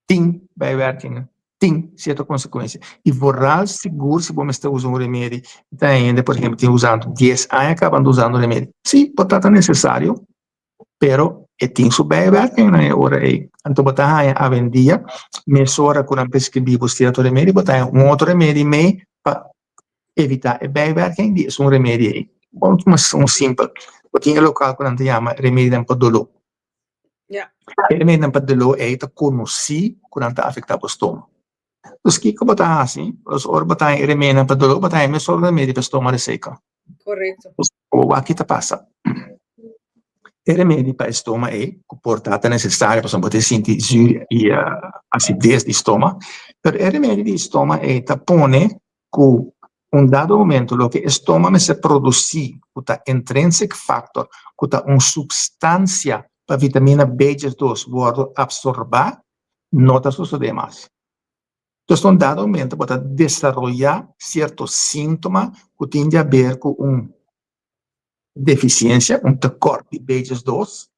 tin bijwerkingen, tin sierto konsekuensia. I vooral sigur si bo mester usa un remedi, ta hende por ehempel tin usando dies aña kaba anda usando remedi. Si, por ta ta nesesario, pero e tin su bijwerkingennan e ora ei. Anto bo ta haña awendia mesora ku nan preskribí bo sierto remedi, bo ta haña un otro remedi mei pa evitá e bijwerking di esun remedi ei. Bon, un simpel. Bo tin e lokal ku nan ta yama remedinan pa doló. Ja. E remedinan pa doló ei ta konosí ku nan ta afektá bo stoma. Dus kiko bo ta hasi? Dus ora bo ta haña e remedinan pa doló, bo ta haña mesora remedi pa stoma reseka. Korekto. Dus bo wak ki ta pasa. E remedi pa e stoma ei, ku por ta ta nesesario pasobra bo ta sinti zuur i asides di stoma, pero e remedi di stoma ei ta pone ku un dado momento loke e stoma mester produsí ku ta intrinsic factor, ku ta un supstansia pa vitamina B diesdos wòrdu apsorbá, no ta sosodé mas. Entonces un dado momento bo ta desaroyá sierto síntoma ku tin di haber ku un defisiensia, un tekort di B diesdos,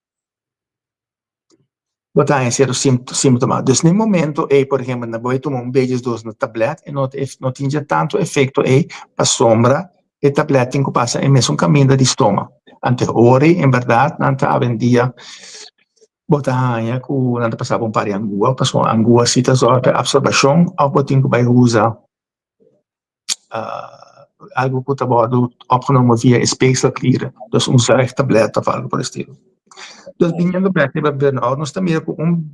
Bo ta haña sierto síntoma. Dus na e momento ei, por ehempel, na bo e tuma un B diesdos na tablet, e no no tin dje tantu efekto ei pasobra e tablet tin ku pasa e mesun kaminda di stoma. Anto ora ei en bèrdat nan ta awendia bo ta haña ku nan ta pasa bo un par di angua, pasobra angua si ta zòrg pa e apsorbashon òf bo tin ku bai usa. algu ku ta wòrdu opgenomen via e speekselklieren, dus un zuigtablet òf algu por estilo. Dus biniendo bèk riba burn-out, nos ta mira ku un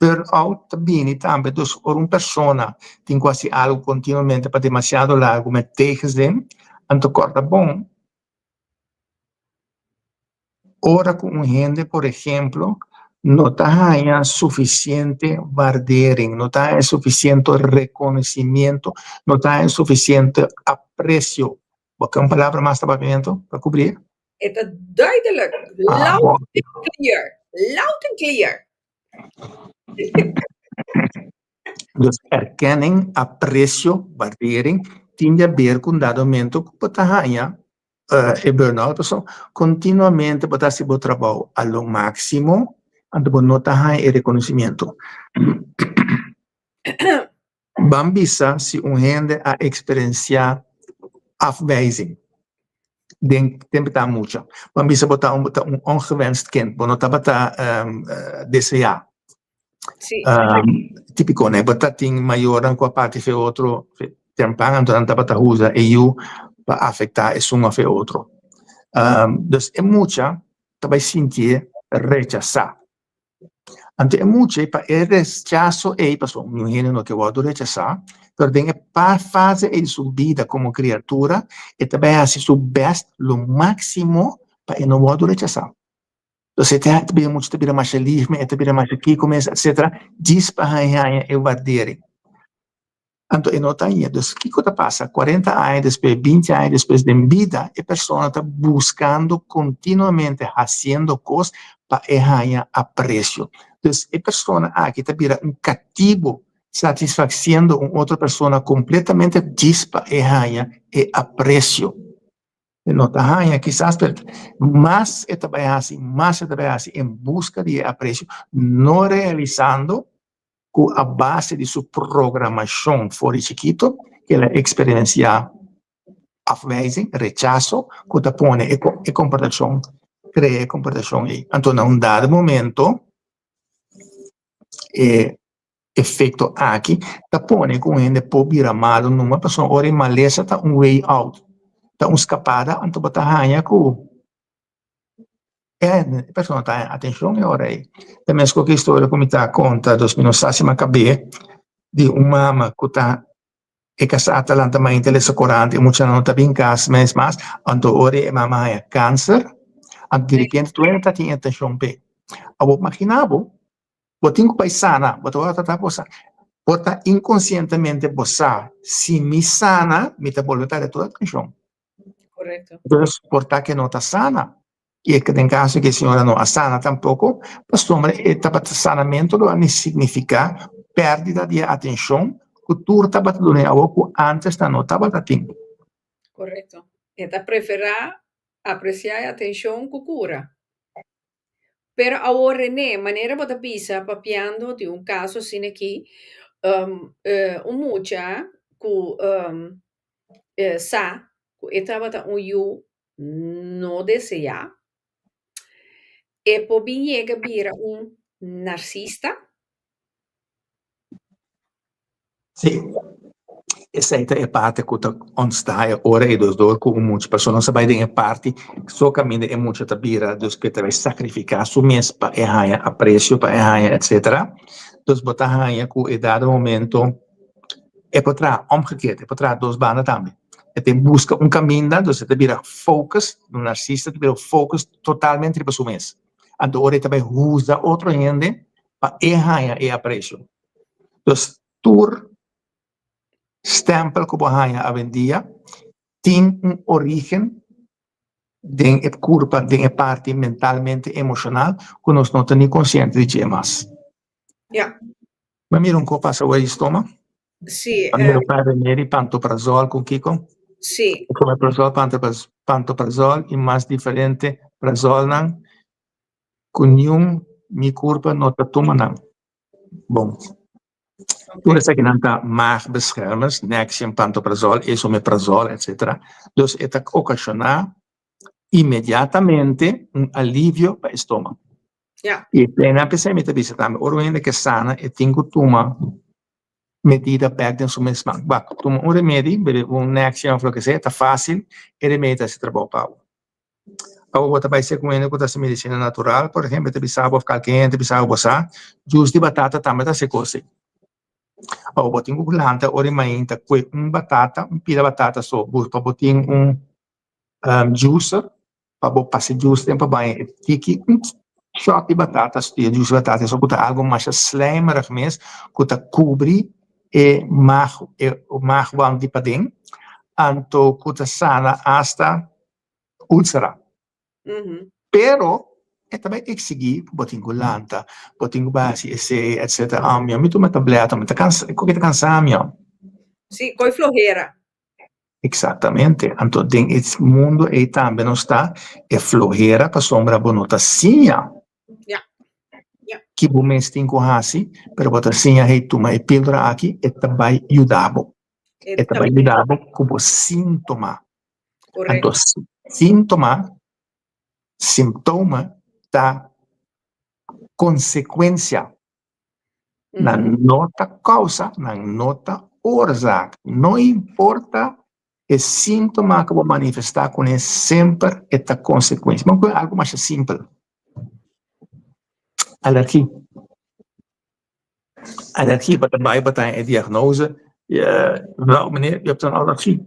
burn-out ta bini tambe, dus ora un persona tin ku hasi algu kontinuamente pa demasiado largu met tegenzin, anto kòrda bon, Ora ku un hende, por ehemplo, no ta haña sufisiente waardering, no ta haña sufisiente rekonosimiento, no ta haña sufisiente apresio. Bo ke un palabra mas ta papiamento pa kubri? E ta duidelijk, loud and clear, loud and clear. Dus erkenning, apresio, waardering tin di haber ku un dado momento ku bo ta haña e burnout paso continuamente bo ta haci bo trabou a lo maximo anto bo no ta haña e reconocimiento. Ban bisa si un hende a experiencia afwijzing den tempo ta mucha, ban bisa bo ta un ongewenst kind, bo no tabata desea. Típiko ne, bo ta tin mayornan ku a parti fe otro tempan, anto nan tabata usa e yu pa afektá esun òf e otro. Dus e mucha ta bai sintié rechasá. Anto e mucha ei pa e rechaso ei, pasobra un hende no ke wòrdu rechasá, pero den e fase ei di su bida komo kriatura e ta bai hasi su bèst, lo máksimo pa e no wòrdu rechasá. Entonces e ta bira mucho, ta bira masha lief, e ta bira masha kiko mes, etcetera, djis pa haña haña e waardering. Anto e no ta haña. Dus kiko ta pasa? Cuarenta aña despues, binti aña despues den bida, e persona ta buscando continuamente, haciendo cos pa e haña aprecio. Dus e persona aki ta bira un catibo, satisfaciendo un otro persona completamente djis pa e haña e aprecio. E no ta haña kisas, pero mas e ta bai hasi, mas e ta bai hasi en buska di e apresio, no realisando ku a base di su programashon for di chikito ke el a eksperensiá afwijzing, rechaso, ku ta pone e komportashon, krea e komportashon ei. Anto na un dado momento e efecto aki ta pone cu un hende por bira malo numa pasobra ora e malesa ta un way out, ta un scapada, anto bo ta haña cu e persona ta haña atencion e ora ey. Ta mescos cu e historia cu mi ta conta, dus mi no sa si mi a cab'e, di un mama cu ta e casá ta lanta mainta lesa corant, e muchanan no ta bin cas mes mas, anto ora e mama haña cancer, anto direpente tur hende ta tin atencion p'e. Awor magina bo Bo tin ku bai sana, bo ta wòrdu tratá pa bo sa. Por ta inkonsientemente bo sa, si mi sana, mi ta bolbe tare tur atenshon. Korekto. Dus por ta ke no ta sana. I e den kaso ke e señora no a sana tampoko, pasobra e tabata sanamentu lo a signifiká pèrdida di e atenshon ku tur tabata dun'é awor ku ántes nan no tabata tin. Korekto. E ta preferá apresiá e atenshon ku kura. Pero awor René, manera bo ta bisa papiando di un caso asina aki, un mucha cu sa cu e tabata un yu no desea, e por bin yega bira un narcista? Sí, esei ta e parti ku ta ontstá e ora ei dus dor ku un mucha pasobra nos a bai den e parti so kaminda e mucha ta bira dus ku e ta bai sakrifiká su mes pa e haña apresio pa e haña etsetera dus bo ta haña ku e dado momento e por traha omgekeerd e por traha dos banda tambe e ta buska un kaminda dus e ta bira focus un narsista ta bira focus totalmente riba su mes anto ora e ta bai huza otro hende pa e haña e apresio. Dus tur stempel ku bo haña awendia tin un origen den e kurpa, den e parti mentalmente emoshonal ku nos no ta ni konsiente di dje mas. Ja. Bo a mira un kos pasa wei stoma? Sí. A mira un par remedi, pantoprazol ku kiko? Sí. Omeprazol, pantoprazol i mas diferente prazolnan ku niun mi kurpa no ta tuma nan. Bon. Tur esakinan ta maagbeschermers, Nexium, Pantoprazol, Esomeprazol, etc. Dus e ta okashoná inmediatamente un alivio pa e stoma. Ja. I e nan p'esei mi ta bisa tambe, ora un hende ke sana e tin ku tuma. Medida bek den su mes man. Wak, tuma un remedi, bebe un Nexium of loke sea, ta fácil, e remedi ta hasi trabou pa bo. Abo bo ta bai ser ku hende ku ta hasi medisina natural, por ehempel, ta bisa bo of kalke hende ta bisa bo, bo sa, jus di batata tambe ta hasi kos ei. Abo bo tin ku lanta ora i mainta kue un batata, un pida batata so, pa bo tin un juicer, pa bo pasa juice den pa baña e tiki un shot di batata e juice di batata eso ku ta algo masha slijmerig mes ku ta kubri e mag e magwand di paden anto ku ta sana asta ulcera pero e ta bai exigi ku bo tin ku lanta bo tin ku bai hasi esei etcetera ami mi tuma tableta mi ta kansa koke ta kansa mi. Si, koe flohera. Exactamente. Anto den e mundo ei tambe nos ta e flohera pasobra bo no ta siña ki bo mes tin cu haci, pero bo ta siña hey tuma e pildora aki e ta bay yuda bo. E ta bay yuda bo cu bo sintoma. Anto sintoma, simptoma ta consecuencia. Nan no ta causa, nan no ta oorzaak. No importa e síntoma cu bo manifesta cune, semper e ta consecuencia. Bo cu algo masha simpel. Alergie. Alergie, bo ta bay bo ta haña e diagnose, wel meneer, u hebt een alergie.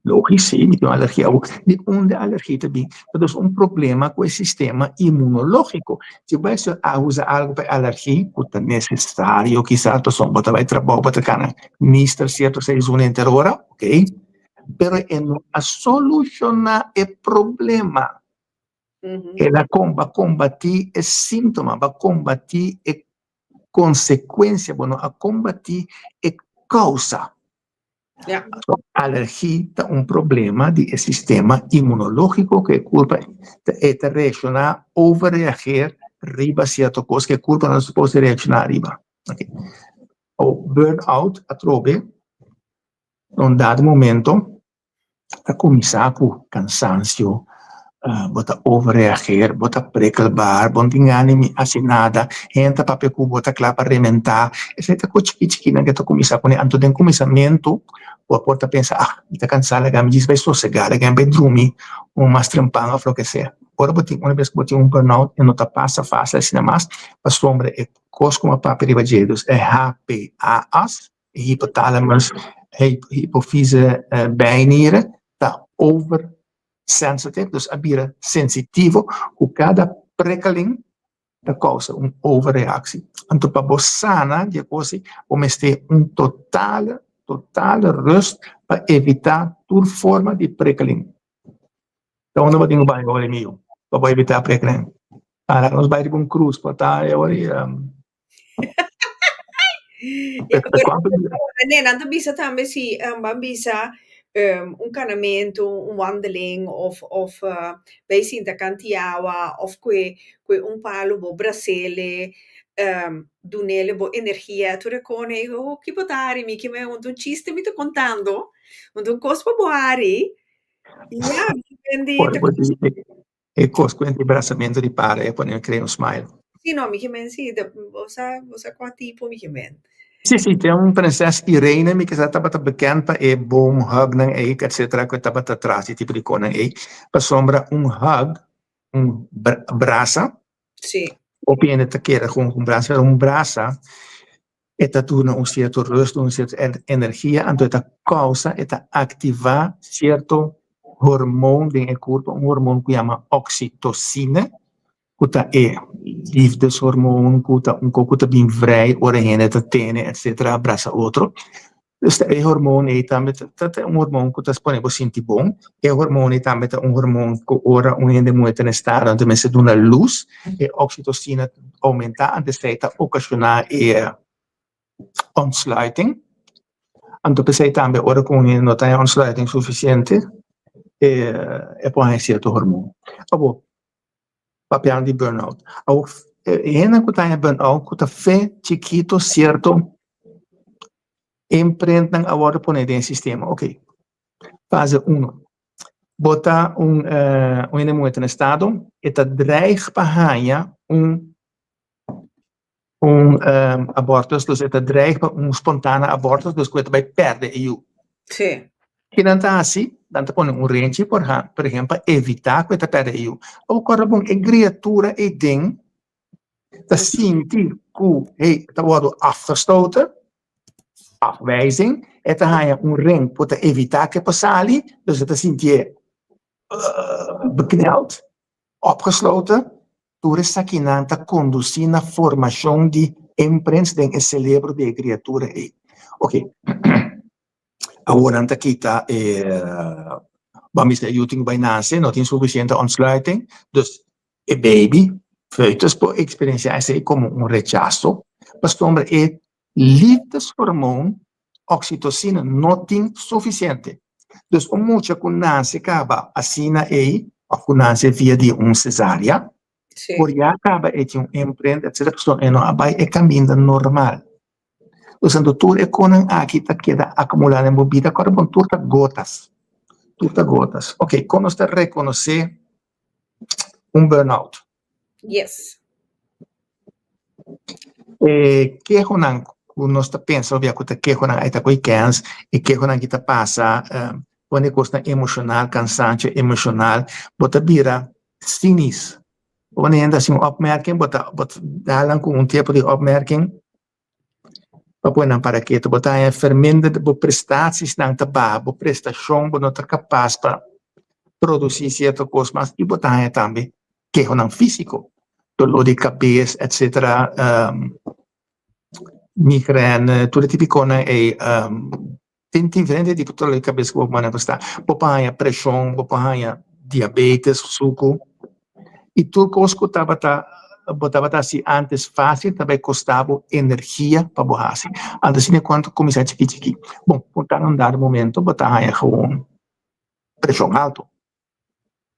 Logisch, sí, mi tin un alergia awor. Di unda e alergia ta bin? Ta dus un problema ku e sistema inmunológiko. Si bo bai a usa algu pa e alergia, ku ta nesesario kisas pasobra bo ta bai trabou, bo ta kana nister sierto seizoen henter ora, ok, pero e no a solushoná e problema. El a kombatí e síntoma, bo a kombatí e konsekuensia, bo no a kombatí e kousa. Alergia ta un problema di e sistema inmunológiko ku e kurpa e ta reakshoná, overreageer riba sierto kos ku e kurpa no ta supos di reakshoná riba. Burnout atrobe na un dado momento ta kuminsá ku kansansio, bo ta overreageer, bo ta prikkelbaar, bo no tin gana di hasi nada, hende ta papia ku bo ta kla pa rementá, esei ta kos chiki chikinan ke ta kuminsá kuné. Anto den kuminsamentu bo por ta pensa, ah, mi ta kansá, laga mi djis bai sosegá, laga mi bai drumi un mas trempan òf loke sea. Ora bo tin, una bes ku bo tin un burnout e no ta pasa fásil asina mas, pasobra e kos ku bo a papia riba dje, dus e HPA's, e hypothalamus, hypofyse bijnieren, ta over sensitive, dus a bira sensitivo ku kada prikkeling ta kousa un overreactie. Anto pa bo sana di e kos ei, bo mester un totale, totale rust pa evitá tur forma di prikkeling. Ta unda bo tin ku bai ora amigo pa bo evitá prikkeling? Para nos bai riba un cruise por ta e ora ei. Nee, nan ta bisa tambe si ban bisa un kanamentu, un wandeling of of bai sinta kanti awa of kue kue un palu bo brasele dunele bo energia tur e kone i ho ki bo ta hari mi ki un ta un chiste mi ta kontando un ta un kos pa bo hari ya mi ta E kos ku entre brasamentu di para e pone mi krea un smile. Sí, no, mi ke men sí, bo sa, bo sa kua tipo mi ke men. Sí, sí, tin un prinses Irene mi kisa tabata bekend pa e bon hugnan ei, etcetera, ku e tabata tras di tipo di konan ei. Pasobra un hug, un brasa, Sí. Hopi hende ta kere ku un brasa, pero un brasa e ta duna un sierto rust, un sierto energia, anto e ta kousa, e ta aktivá sierto hormoon den e kurpa, un hormoon ku yama oksitosine, ku ta e liefdeshormoon, ku ta un kos ku ta bin vrij ora hende ta tene etcetera, brasa otro. Dus e hormoon ei tambe ta ta un hormoon ku ta pone bo sinti bon. E hormoon ei tambe ta un hormoon ku ora un hende muhé ta na estado anto mester duna lus, e oxitocina ta oumentá, anto esei ta okashoná e ontsluiting. Anto p'esei tambe ora ku un hende no ta haña ontsluiting sufisiente e por haña sierto hormoon. Abo, papiando di burnout, awor e hende ku ta haña burnout ku ta fe chikito sierto Imprintnan a wòrdu pone den e sistema. Ok. Fase uno. Bo ta un un hende muhé ta na estado, e ta dreig pa haña un un abortus, dus e ta dreig pa un spontane abortus, dus ku e ta bai pèrdè e yu. Sí. Ki nan ta hasi? Nan ta pone un renchi por ha, por ehempel, pa evitá ku e ta pèrdè e yu. Awor kòrda bon, e kriatura ei den ta sinti ku hey, e ta wòrdu afgestoten, afwijzing, e ta haña un ren ku ta evitá ku e por sali, dus e ta sintié bekneld, opgesloten. Tur esakinan ta kondusí na formashon di imprints den e selebro di e kriatura ei. Oké, awor nan ta kita e, bo a mester e yu tin ku bai nase, no tin sufisiente ontsluiting, dus e baby, foetus, por eksperensiá esei komo un rechaso, pasobra e liefdeshormoon oxitocina no tin sufisiente. Dus un mucha ku nase kaba asina ei òf ku nase via di un cesárea, por ya kaba e tin un imprint etcetera pasobra e no a bai e kaminda normal. Dus anto tur e konan aki ta keda akumulá den bo bida, kòrda bon tur ta gotas, tur ta gotas. Oke, kon nos ta rekonosé un burnout? Yes. E kehonan ku nos ta pensa obia ku ta kehonan ai ta koe kens, e kehonan ki ta pasa pone kosnan emoshonal, kansansio emoshonal, bo ta bira sinis. Ora hende hasi un opmerking bo ta bo ta dal nan ku un tipo di opmerking pa pone nan para ketu. Bo ta haña verminderd bo prestasiesnan ta baha, bo prestashon bo no ta kapas pa produsí sierto kos mas i bo ta haña tambe kehonan físiko, doló di kabes etcetera, migrène, tur e tipikonan ei. Tin diferente tipo doló di kabes ku bo por manifestá. Bo por haña preshon, bo por haña diabetes, suku i tur kos ku tabata bo tabata hasi ántes fásil ta bai kosta bo energia pa bo hasi. Anto asina kuantu kuminsá chiki chiki. Bon, por ta un dado momento bo ta haña gewoon preshon alto.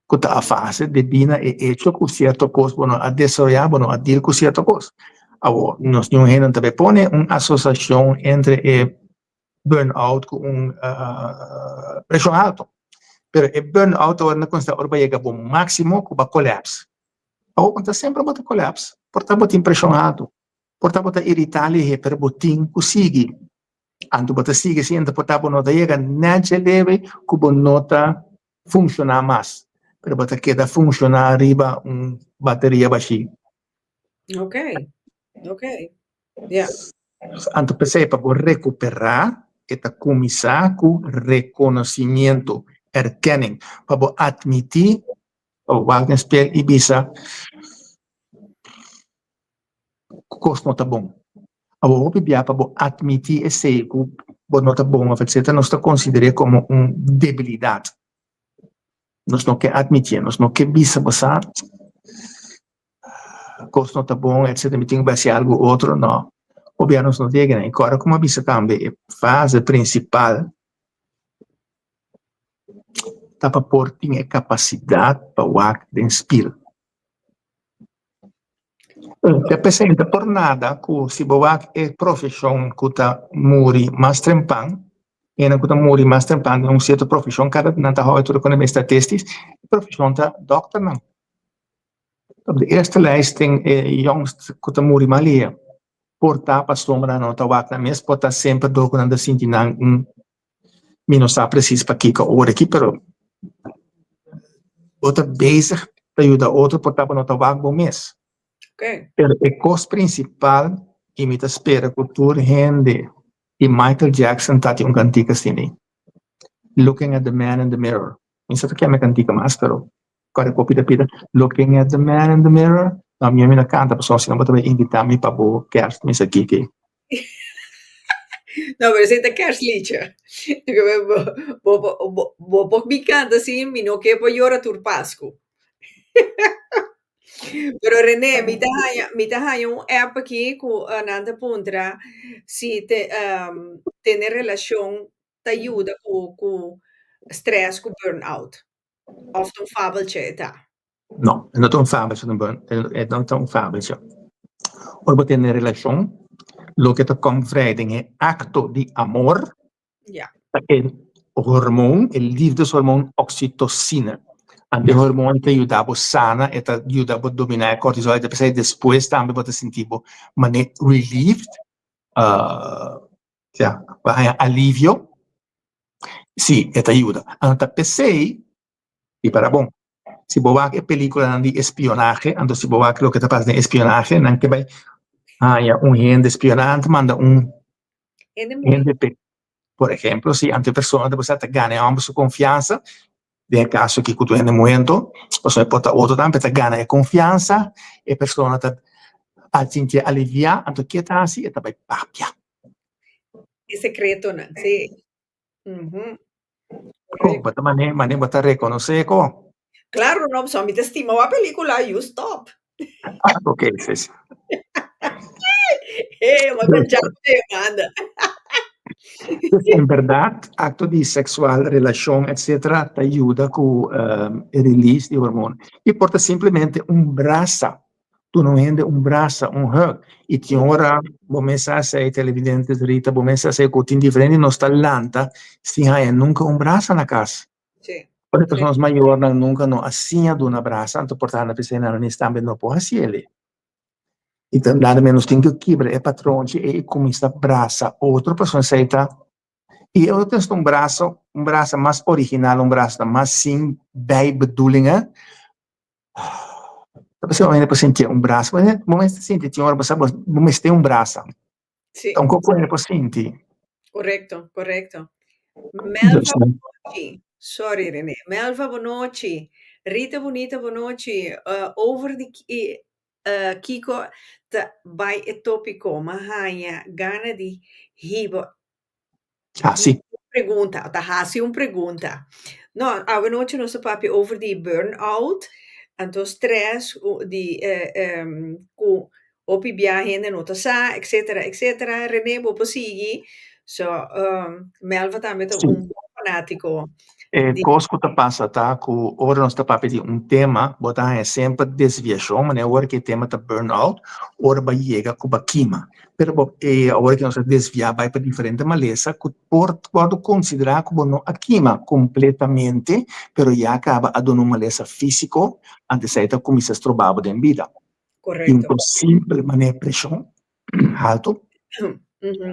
ku ta a fase debí na e echo ku sierto kos bo no a desaroyá, bo no a deal ku sierto kos. Awor, nos niun hende no ta bay pone un asosiashon entre e burnout ku un preshon alto. Pero e burnout ta wòrdu konsiderá ora bo a yega bo máksimo ku bo a kòlèps. Awor, bo ta semper bo ta kòlèps, por ta bo tin preshon alto, por ta bo ta iritá lihé, pero bo tin ku sigui. Anto bo ta sigui asina, por ta bo no ta yega nèt dje leve ku bo no ta funshoná mas, pero bo ta keda funshoná riba un bateria bashí. Ok, ok, ya. Anto p'esei pa bo rekuperá e ta kuminsá ku rekonosimiento, erkenning, pa bo atmití, pa bo wak den spel i bisa ku kos no ta bon. Awor hopi bia pa bo atmití esei ku bo no ta bon òf etcetera nos ta konsider'é komo un debilidat. Nos no ke atmitié, nos no ke bisa bo sa kos no ta bon etcetera mi tin ku bai hasi algu otro, no. Hopi bia nos no ta yega na e kòrda komo a bisa tambe e fase prinsipal ta pa por tin e kapasidat pa wak den spil. Ta presente por nada ku si bo wak e profeshon ku ta muri mas trempan, hende ku ta muri mas trempan den un sierto profeshon kada nan ta hou tur ekonomia statistis, e profeshon ta dòkternan. Op de eerste lijst tin e yòngst ku ta muri mas lihe. Por ta pasobra nan no ta wak nan mes, por ta semper dor ku nan ta sinti nan un Mi no sa precies pakiko ora aki, pero bo ta bezig pa yuda otro por ta bo no ta wak bo mes. Pero e kos principal i mi ta spera ku tur hende i Michael Jackson ta tin un kantika asina, Looking at the man in the mirror. Mi sa ta kema e kantika mas, pero kòrda ku pida pida, Looking at the man in the mirror. No, mi no kanta pasobra si no bo ta bai invita mi pa bo kerstmis aki ke. No, pero esei ta kerstliedje. Bo, bo, bo, bo por mi canta así, mi no ke por yora tur Pascu. Pero René, mi ta haña, mi ta haña un app aki ku eh, nan ta puntra si te, tene relashon ta yuda ku ku stress ku burnout. Of ta un fabeltje e ta? No, e no ta un fabeltje, e no ta un fabeltje. Ora bo tene relashon, loke ta kom vrij den e akto di amor ta e hormoon, e liefdeshormoon oxytocine. Anto e hormon ta yuda bo sana, e ta yuda bo domina e cortisol, e ta p'esei despues tambe bo ta sinti bo mane relieved, ya, bo haña alivio. Si, e ta yuda. Anto ta p'esei, i para bon, si bo wak e peliculanan di espionahe, anto si bo wak loke ta pasa den espionahe, nan ke bai haña un hende spiona, nan ta manda un hende p'e. Por ehemplo, si anto e persona ta bisa ta gana e homber su confiansa, den e caso aki cu tur hende muhe anto, pasobra e por ta otro tambe, ta gana e confiansa, e persona ta al sinti alivia, anto ke ta haci? E ta bai papia. E secretonan, si. Ko, bo ta mane, mane bo ta reconoce ko? Claro no, pasobra mi ta stima wak pelicula, you stop. Ah, ok, si, si. Hey, ma ta jam te manda. Dus en berdad, acto di sexual, relacion, etcetera, ta yuda cu e release di hormon. Y por ta simplemente un brasa. Duna un hende un brasa, un hug. Y tin ora bo mes a haci, televidentes, Rita, bo mes a haci cu tin diferente nos ta lanta sin haya nunca un brasa na cas. Sí. Ora personas mayornan nunca no a siña duna brasa, anto por ta nan pensá nan mes tambe no por haci el'e. Y ta nada menos tin cu kibra e patronchi ey y cuminsa brasa otro pasobra esey ta y e otro ta un brasa, un brasa mas original, un brasa mas sin bijbedoelingen. Ta pasobra un hende por sinti un brasa, bo mester sinti tin ora bo sa bo mester un brasa. Sí. Ta un kos ku hende por sinti. Correcto, correcto. Melva bonochi. Sorry René. Melva bonochi. Rita bonita bonochi. Over di kiko ta bai e topico. Ma haña gana di hiba Hasi. Pregunta, ta hasi un pregunta. No, awe nochi nos ta papia over di burn-out, anto stress di ku hopi bia hende no ta sa, etcetera, etcetera. Rene, bo por sigui. So, Melva tambe ta un bon fanátiko. E kos ku ta pasa ta ku ora nos ta papia di un tema, bo ta haña semper desviashon, manera ora ku e tema ta burn-out, ora bo a yega ku bo a kima. Pero bo e awor ku nos a desviá bai pa diferente malesa ku por wòrdu konsiderá ku bo no a kima kompletamente, pero ya kaba a duna un malesa físiko, antes esei ta kuminsá stroba bo den bida. Tin Korekto. un simpel manera preshon haltu,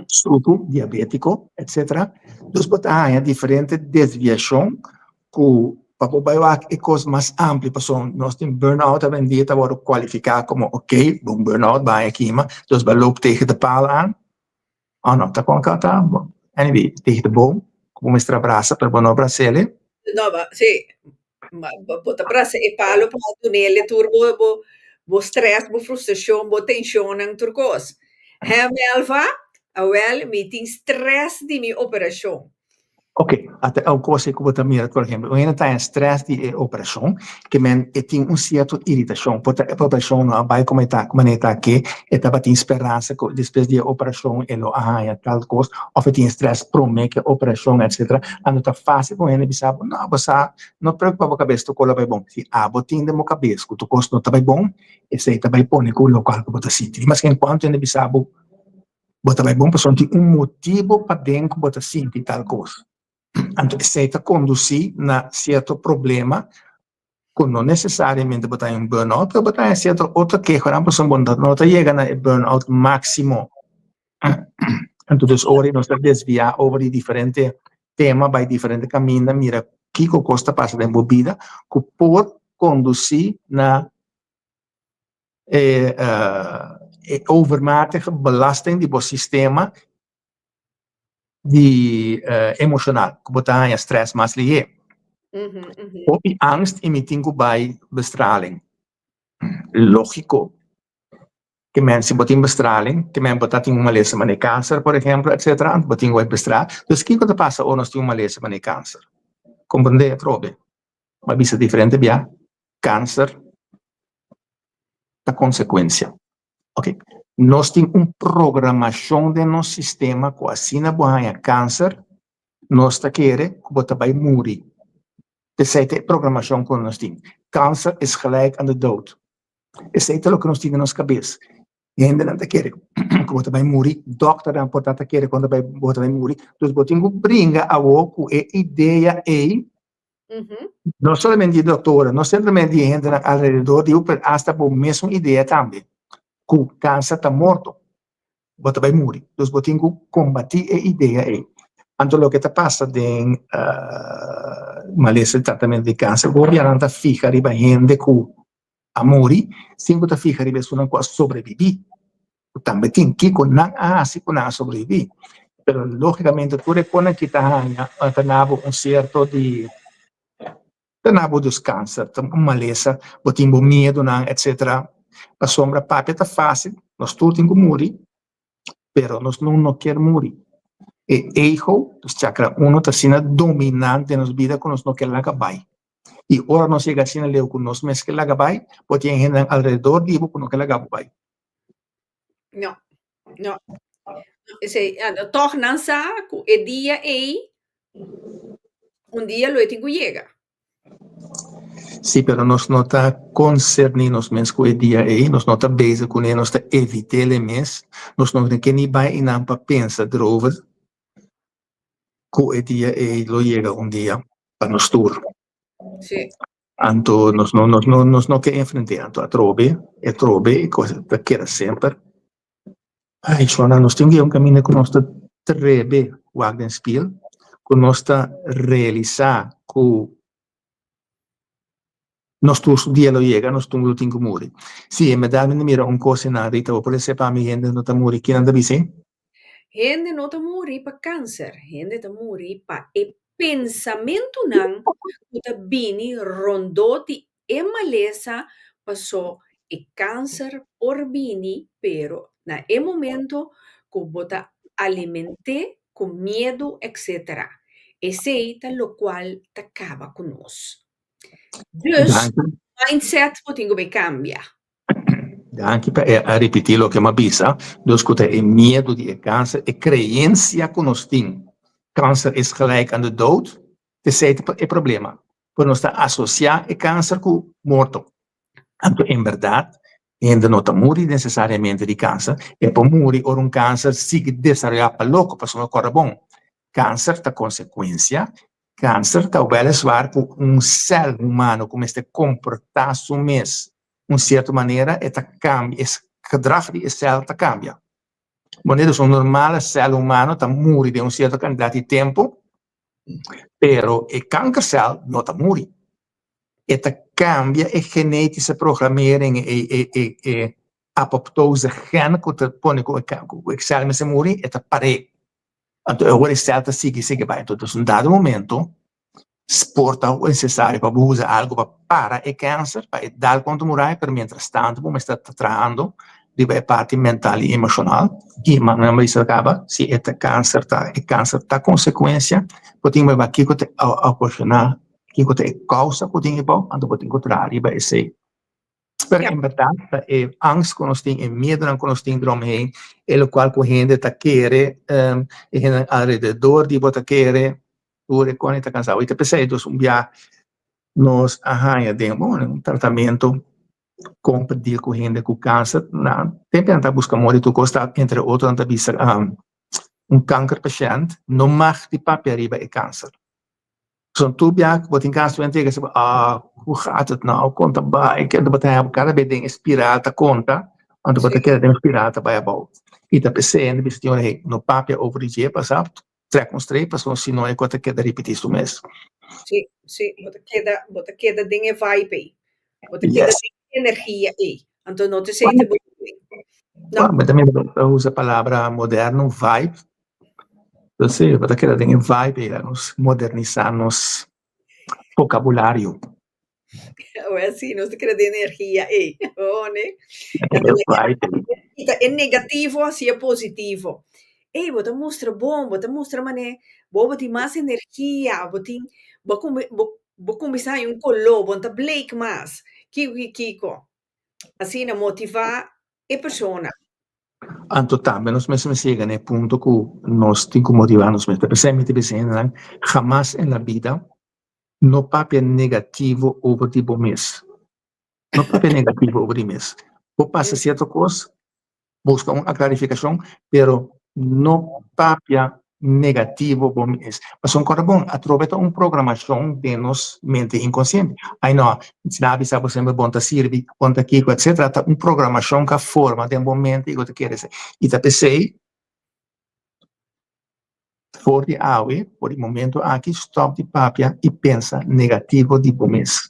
suku, diabétiko, etcétera. Dus bo ta haña diferente desviashon ku pa bo bai wak e kos mas amplio pasobra nos tin burnout awendia ta wòrdu kualifiká komo oke bo un burnout bai a kima dus bo a loop tegen de paal aan oh no ta kon ta anyway tegen de boom ku bo mester a brasa pero bo no a bras'el. No ba si bo ta brasa e palo pa dunele tur bo bo bo stress bo frustrashon bo tenshonnan tur kos he Melva awel mi tin stress di mi operashon. Ok, ata e un kos ku bo ta mira, por ehempel, un hende ta en stress di e operashon, ke men e tin un sierto iritashon, por ta e operashon no a bai komo e ta, manera e ta ke, e tabatin speransa ku despues di e operashon e lo a haña tal kos, òf e tin stress promé ku e operashon etsetera, anto ta fásil pa un hende bisa bo, no, bo sa, no preokupá bo kabes, tur kos lo bai bon. Si abo tin den bo kabes ku tur kos no ta bai bon, esei ta bai pone ku lokual ku bo ta sinti. Maske en kuantu hende bisa bo, Bo ta bai bon pasobra tin un motibu paden ku bo ta sinti tal kos. Anto esei ta kondusí na sierto problema ku no nesesariamente bo ta haña un burnout, pero bo ta haña sierto otro kehonan pasobra bo no ta yega na e burnout máksimo. Anto dus ora nos ta desviá over di diferente tema bai diferente kaminda mira kiko kos ta pasa den bo bida ku por kondusí na e e overmatige belasting di bo sistema di emoshonal ku bo ta haña stress mas lihé. Hopi angst i mi tin ku bai bestraling. Lógiko ke men si bo tin bestraling ke men bo ta tin un malesa manera kanser por ehemplo etcetera bo tin ku bai bestra. Dus kiko ta pasa ora nos tin un malesa manera kanser? Komprendé atrobe. Bo a bisa diferente bia Kanser ta konsekuensia. Ok, nos tin un programashon den nos sistema ku asina bo haña kanser, nos ta kere ku bo ta bai muri. Esei ta e programashon ku nos tin. Kanser is gelijk aan de dood. Esei ta loke nos tin den nos kabes. Hendenan ta kere ku bo ta bai muri, dòkternan por ta ta kere ku bo ta bai muri. Dus bo tin ku bringa awo ku e idea ei. No solamente di doktornan, no simplemente di hendenan alrededor di bo, pero asta bo mesun idea tambe ku kanser ta morto, bo ta bai muri. Dus bo tin ku kombatí e idea ei. Anto loke ta pasa den malesa di tratamentu di kanser, gobièrnunan ta fiha riba hende ku a muri, sin ku ta fiha riba esunnan ku a sobrebibí. Ku tambe tin kiko nan a hasi ku nan a sobrebibí. Pero lógikamente tur e konan ki ta haña ta nabo un sierto di ta nabo dus kanser, ta un malesa, bo tin bo miedunan etsetera. Pasobra papia ta fásil, nos tur tin ku muri, pero nos no no kier muri. E ego, dus chakra uno, ta asina dominante den nos bida ku nos no kier laga bai. I ora nos yega asina leu ku nos mes ke laga bai, bo tin hendenan alrededor di bo ku no ke laga bo bai. No, no. Esei, tòg nan sa ku e dia ei un dia lo e tin ku yega. Sí, pero nos no ta konserní nos mes ku e dia ei, nos no ta bezig kuné, nos ta evit'é mes, nos no ke ni bai einan pa pensa erover ku e dia ei lo yega un dia pa nos tur. Sí. Anto nos no nos no nos no ke enfrent'é, anto atrobe e atrobe e kos ta keda semper. Ai shona nos tin un kaminda ku nos ta trebe wak den spiel, ku nos ta realisá ku nos tur su dia lo yega, nos tur lo tin ku muri. Si, en bèrdat mi ta mira un kos einan Rita, bo por esei pa mi hende no ta muri, kinan ta bisa ei? Hende no ta muri pa kanser, hende ta muri pa e pensamentunan ku ta bini rondó di e malesa pasó e kanser por bini pero na e momento ku bo ta aliment'é ku miedu etc. Esei ta lokual ta kaba ku nos. Dus mindset bo tin ku bai kambia. Danki pa e a ripití loke mi a bisa, dus ku ta e miedu di e kanser, e kreensia ku nos tin, kanser is gelijk aan de dood, Esei ta e problema, ku nos ta asosiá e kanser ku morto. Anto en bèrdat hende no ta muri nesesariamente di kanser, e por muri ora un kanser sigui desaroyá pa loko, pasobra kòrda bon, kanser ta konsekuensia, kanser ta wèleswar ku un sèl humano ku mester komportá su mes un sierto manera, e ta kambia, e gedrag di e sèl ta kambia. Manera un normale sèl humano ta muri den un sierto kantidat di tempu, Pero e kankercel no ta muri. E ta cambia e genetische programmering, e, e, e, e apoptose gen ku ta pone ku e cel mester muri, e ta par'é. Anto e ora e cel ta sigui sigui bai. Anto dus un dado momento por ta necesario pa bo usa algo pa para e cancer, pa e dal kontra muraya, pero mientras tanto bo mester ta trahando riba e parti mental i emoshonal i manera mi bisa kaba si e ta kanser ta e kanser ta konsekuensia bo tin ku wak kiko ta okashoná kiko ta e kousa ku tin abou anto bo tin ku traha riba esei pero en bèrdat ta e angst ku nos tin e miedunan ku nos tin dromheen e lokual ku hende ta kere e hendenan alrededor di bo ta kere tur e kos ta kansa i ta p'esei dus un bia nos a haña den un tratamentu kon pa deal ku hende ku kanser nan tempu nan ta buska mori tur kos ta entre otro nan ta bisa un kanker pashènt no mag di papia riba e kanser pasobra tur bia ku bo tin kanser bo ta yega bo ah hoe gaat het nou kon ta bai bo ta haña kada bes den e spiral ta konta anto bo ta keda den e spiral ta bai abou i ta p'esei nan ta bisa tin ora hey no papia over di dje pasá trek un streep pasobra si no e kos ta keda ripití su mes. Sí, sí, bo ta keda, bo ta keda den e vibe ei. Bo ta keda den e energia ei. Anto no te senti bo bien. No. Bo ta mira ta usa palabra moderno, vibe. Entonces, bo ta keda den e vibe ei, nos modernisá nos vocabulario. Awel sí, nos ta keda den energia ei. Oh, ne? Kita e negativo hasi e positivo. Ey, bo ta mustra bon, bo ta mustra manera bo bo tin mas energia, bo tin bo bo bo kuminsá haña un koló, bo no ta bleek mas. Kiko ki kiko. Asina motivá e persona. Anto tambe nos mester mester yega na e punto ku nos tin ku motivá nos mes. Ta p'esei mi ta bisa hendenan, hamas en la bida No papia negativo over di bo mes. No papia negativo over di mes. Bo pasa cierto cos, busca un clarificacion, pero no papia negativo bo mes. Pasobra kòrda bon, atrobe ta un programashon den nos mente inkonsiente. Ai no, si nan a bisa bo semper bon ta sirbi, bon ta kiko, etsetera, ta un programashon ku a forma den bo mente i ku ta kere esei. I ta p'esei for di awe, for di momento aki, stòp di papia i pensa negativo di bo mes.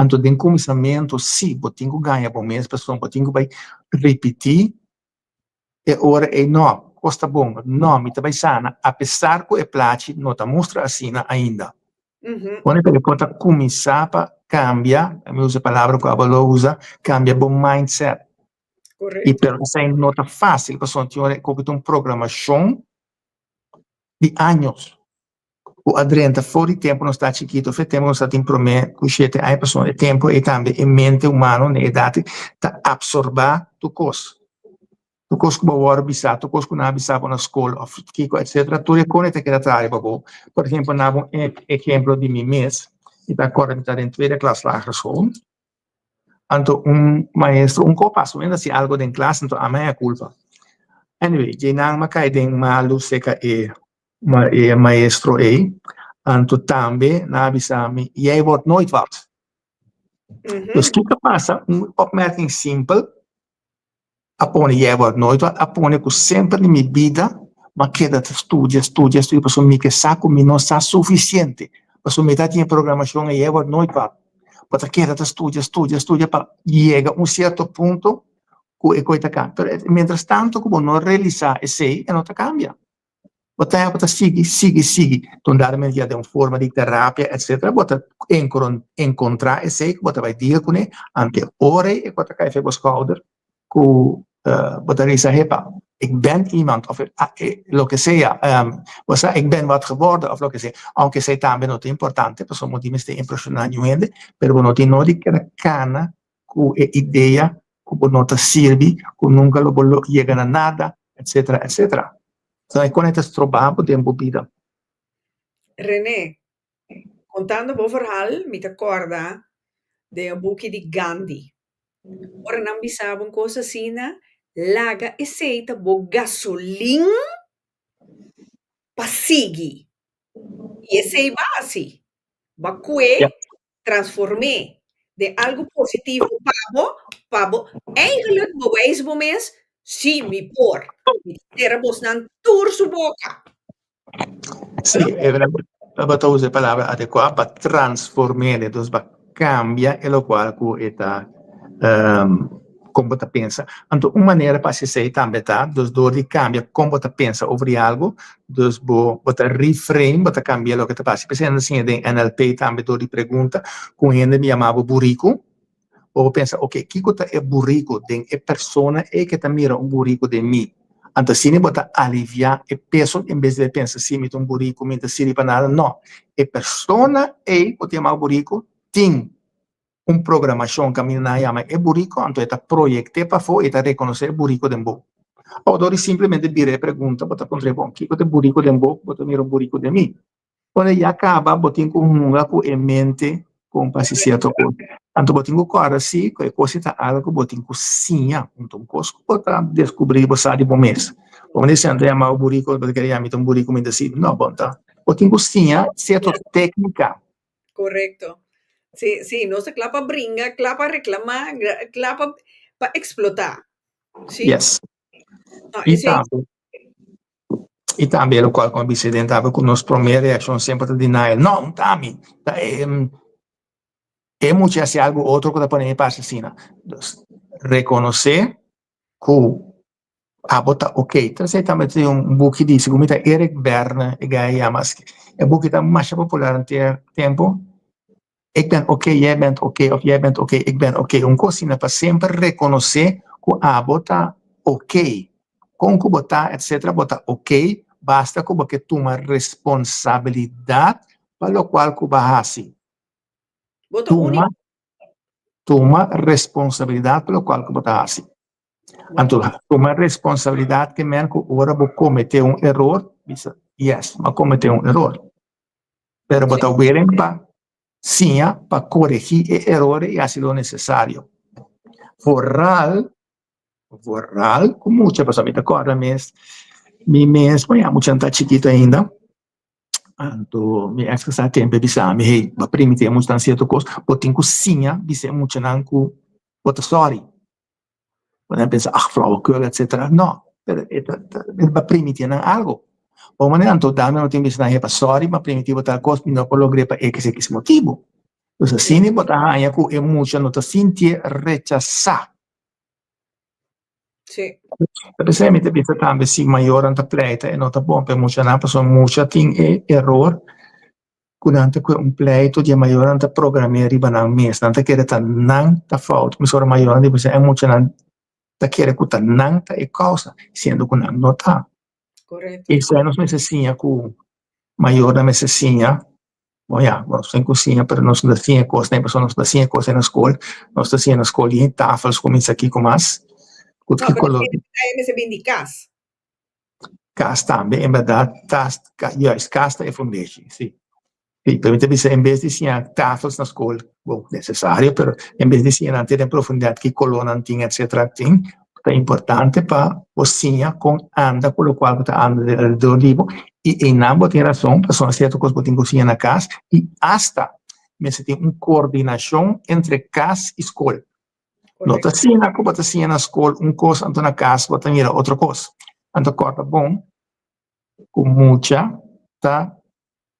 Anto den kuminsamentu sí bo tin ku gaña bo mes pasobra bo tin ku bai ripití e ora ei no, kos ta bon, no, mi ta bai sana, apesar ku e plachi no ta mustra asina ainda. Ora ku bo ta kuminsá pa kambia, mi usa e palabra ku abo lo usa, kambia bo mindset. I pero esei no ta fásil pasobra tin ora ku ta un programashon di años. Ku a drenta for di tempu nos ta chikitu, for di tempu nos ta tin promé ku shete aña pasobra e tempu ei tambe e mente humano na e edat ei ta apsorbá tur kos. Tur kos ku bo a wòrdu bisá, tur kos ku nan a bisa bo na skol òf kiko etsetera, tur e kos ei ta keda traha riba bo. Por ehempel, nan bo un ehempel di mi mes, mi ta kòrda mi ta den tweede klas lagere school, anto un maestro un kos pasa, mi a hasi algu den klas anto ami a haña kulpa. Anyway, dje nan a kai den malu serka e Ma e maestro ei, anto tambe nan a bisa mi, jij wordt nooit wat. Dus kiko a pasa? Un opmerking simpel a pone jij wordt nooit wat, a pone ku semper den mi bida mi a keda ta studia, studia, studia, pasobra mi ke sa ku mi no sa sufisiente, pasobra mi ta tin e programashon ei, jij wordt nooit wat. Bo ta keda ta studia, studia, studia pa yega un sierto punto ku e koi ta kambia. Pero mientras tanto ku bo no realisá esei, e no ta kambia. Bo ta bo ta sigui, sigui, sigui. Ton dado momento ya den un forma di terapia etcetera bo ta encontra esey cu bo ta bay deal cune, ante ora ey bo ta cay fe bo schouder cu bo ta risa hepa ik ben iemand of loke sea, bo sa ik ben wat geworden of loke sea, aunke esey tambe no ta importante pasobra bo tin mester impresiona niun hende, pero bo no tin nodi keda cana cu e idea cu bo no ta sirbi, cu nunca lo bo yega na nada, etcetera, etcetera. So e con ta stroba bo den bo bida. René, contando bo verhaal, mi ta corda den e buki di Gandhi. Ora nan bisa bo un cos asina, laga esey ta bo gasolin pa sigui. I esey ba haci. Ba cue transform'é den algu positivo pa bo, pa bo eigenlijk bewijs bo mes, sí, mi por. Mi ta sera bosnan tur su boka. Sí, e bo ta usa e palabra adekuá pa transform'é, entonces pa kambia e lokual ku e ta kon bo ta pensa. Anto un manera pa hasi esei tambe ta, dus dor di kambia kon bo ta pensa over di algu, dus bo bo ta reframe, bo ta kambia loke ta pasa. P'esei nan ta siña den NLP tambe dor di pregunta ku un hende mi yama bo buriku, bo por pensa oke kiko ta e buriku den e persona ei ke ta mira un buriku den mi? Anto asina bo ta alivia e peso en bes di bo pensa si mi ta un buriku mi no ta sirbi pa nada, no, e persona ei ku ta yama bo buriku tin un programashon kaminda nan a yama e buriko, anto e ta proyekt'é pafó i e ta rekonosé e buriko den bo. Ò dor di simplemente bira e pregunta, bo ta puntra e bon, kiko ta e buriko den bo ku bo ta mira un buriko den mi? Ora ya kaba bo tin ku hunga ku e mente kon pa hasi sierto kos. Anto bo tin ku kòrda si ku e kos ei ta algu ku bo tin ku siña, no ta un kos ku bo ta deskubrí bo sa di bo mes. Bo no di si anto yama bo buriko, bo ta kere yama mi ta un buriko mi ta si. No, bo ta, bo tin ku siña sierto téknika. Correcto. Sí, sí, nos ta kla pa bringa, kla pa reclamá, kla pa pa explotá. Sí. Yes. No, I esei tambe, i tambe lokual ku a bisa den tambe ku nos promé reakshon semper ta denial. No, no ta ami. Ta e e mucha hasi algu otro ku ta pone mi parse asina. Dus rekonosé ku Abo ta ok. Ta esei tambe tin un buki di, segun mi ta Eric Berne e guy yama. E buki ta masha popular den te tempo. Ik ben ok, jij bent ok, of jij bent ok, ik ben ok. Un kos asina pa semper rekonosé ku abo ta ok. Kon ku bo ta etcetera bo ta ok, basta ku bo ke tuma responsabilidat pa lokual ku bo a hasi. Bo ta Tuma, tuma responsabilidat pa lokual ku bo ta hasi. Anto tuma responsabilidad ke men ku ora bo komete un eror, bisa, yes, mi a komete un eror. Pero bo ta willing pa siña pa koregí e eror i hasi lo nesesario. Vooral, vooral ku mucha, pasobra mi ta kòrda mes. Mi mes, bueno, ya muchanan ta chikito ainda, anto mi ex casá tempo a bisa mi, hey, bo a permití e muchanan cierto cos, bo tin cu siña bisa e muchanan cu bo ta sorry. Bo nan pensa, ah, flauwekul, etcetera. No, pero e ta, bo a permití nan algo. Bo manera anto dame no tin bisa nan, hey, pa sorry, mi a permití bo tal cos, mi no por logr'é pa equis, equis motibo. Dus asina bo ta haña cu e mucha no ta sintié rechasá. Sí. P'esei mi ta bisa tambe si mayornan ta pleita e no ta bon pa e muchanan pasobra mucha tin e eror ku nan ta kue un pleito di e mayornan ta program'é riba nan mes. Nan ta kere ta nan ta fout. Mesora mayornan di bisa e muchanan ta kere ku ta nan ta e kousa siendo ku nan no ta. Korekto. Esei nos mester siña ku mayornan mester siña. Bon ya, nos tin ku siña, pero nos no ta siña e kosnan, pasobra nos no ta siña e kosnan na skol. Nos ta siña na skol di tafels kuminsá kiko mas, ku No, ki pero kolor. e mester bin di kas. Kas tambe, en bèrdat, kas, juist, kas ta e fundeshi, si. Si, pero mi ta bisa en bes di siña tafels na skol, bon, nesesario, pero en bes di siña nan te den profundidat ki kolornan tin, etsetera, tin, Ta importante pa bo siña kon anda ku lokual ku ta anda alrededor di bo i einan bo tin rason pasobra sierto kos bo tin ku siña na kas i asta mester tin un koordinashon entre kas i skol. No ta asina ku bo ta siña na skol un kos anto na kas bo ta mira otro kos. Anto kòrda bon ku mucha ta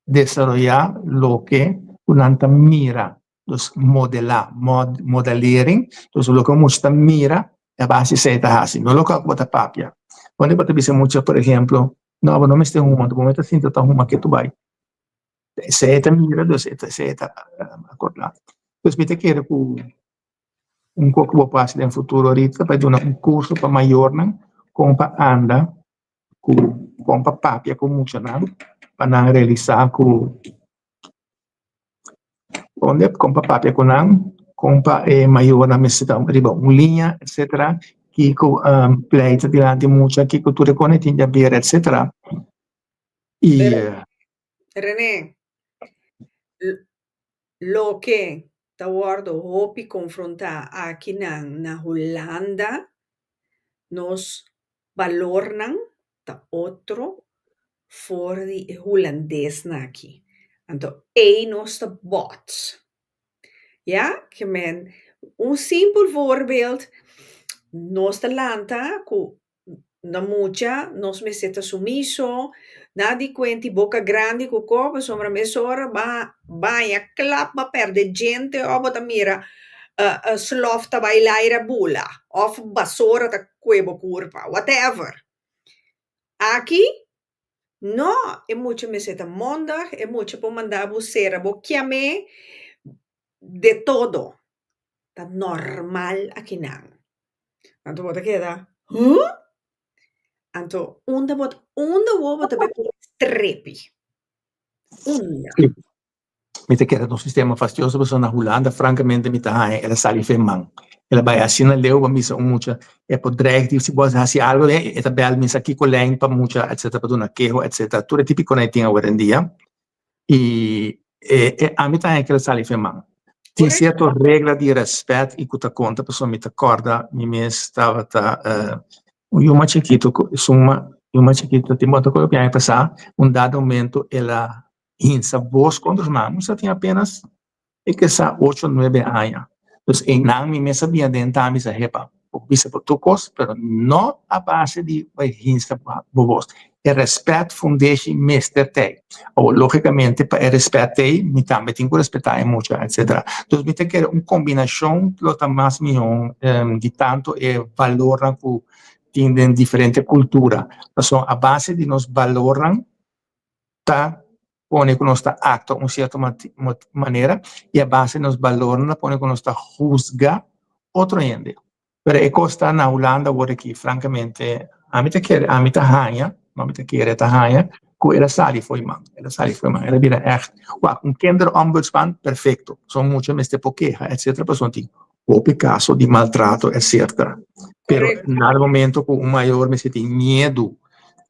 desaroyá loke ku nan ta mira, dus modelá, modelering, dus loke un mucha ta mira e a base esei ta hasi, no loke bo ta papia. Wanneer bo ta bisa mucha, por ehemplo, no bo no mester huma, bo mester sinta ta huma ke tu bai. Esei e ta mira, dus esei e ta akordá. Dus mi ta kere ku un kos ku bo por hasi den futuro ahorita ta bai duna un kurso pa mayornan kon pa anda ku kon pa papia ku muchanan pa nan realisá ku konde kon pa papia ku nan kon pa e mayornan mester ta riba un liña etcetera kiko pleita dilanti mucha kiko tur e kos tin di haber etcetera i René loke ta wòrdu hopi konfrontá akinan na Hulanda nos balornan ta otro for di e hulandesnan aki. Anto ei nos ta bòts. Ya, ke men un simpel voorbeeld, nos ta lanta ku na mucha nos mester ta sumiso, na di kuenti boka grandi ku ko pasobra mesora ba baña klap ba perde djente òf bo ta mira slof ta bai laira bula òf basora ta kue bo kurpa whatever. Aki no e mucha mester ta mondag e mucha por manda bo sera bo kiam'é de todo ta normal akinan. Anto bo ta keda, huh? Anto unda bo unda awor bo ta bay pone strepi? Unda? Sí. Mi ta kere nos sistema fastioso pasobra na Hulanda francamente mi ta haña el a sali fen man. El a bay asina leu pa misa un mucha e por dreig di si bo hasi algo e ta bel misa kiko lijn pa mucha etcetera pa duna keho etcetera tur e tipikonan e tin awendia. I e ami ta haña ku el sali fen man. Tin sierto regla di rèspèt i ku ta konta pasobra mi ta kòrda mi mes tabata un yu mas chikitu ku esun yu mas chikitu tin bo ta kòrda ku aña pasá un dado momento el a hinsa bos kontra su mama, mi tin apenas e ke sa ocho nuebe aña. Dus einan mi mes a bini aden tambe i sa hepa, bo bisa por tur kos, pero no a base di bai hinsa bo bos. E rèspèt fundeshi mester t'ei. Awor, lógikamente pa e rèspèt t'ei, mi tambe tin ku respetá e mucha, etsetera. Dus mi ta kere un kombinashon lo ta mas mihó di tantu e balornan ku tin den diferente kultura. Pasobra a base di nos balornan ta pone ku nos ta aktua un sierto manera i a base di nos balornan ta pone ku nos ta husga otro hende. Pero e kos ta na Hulanda awor aki, frankamente, ami ta kere, ami ta haña, no mi ta kere, ta haña ku el a sali fo'i man, el a sali fo'i man, el a bira ègt, wak, un kinderombudsman, perfekto, pasobra mucha mester por keha, etcetera, pasobra tin hopi kaso di maltrato, etcetera. Pero na momento ku un mayor mester tin miedu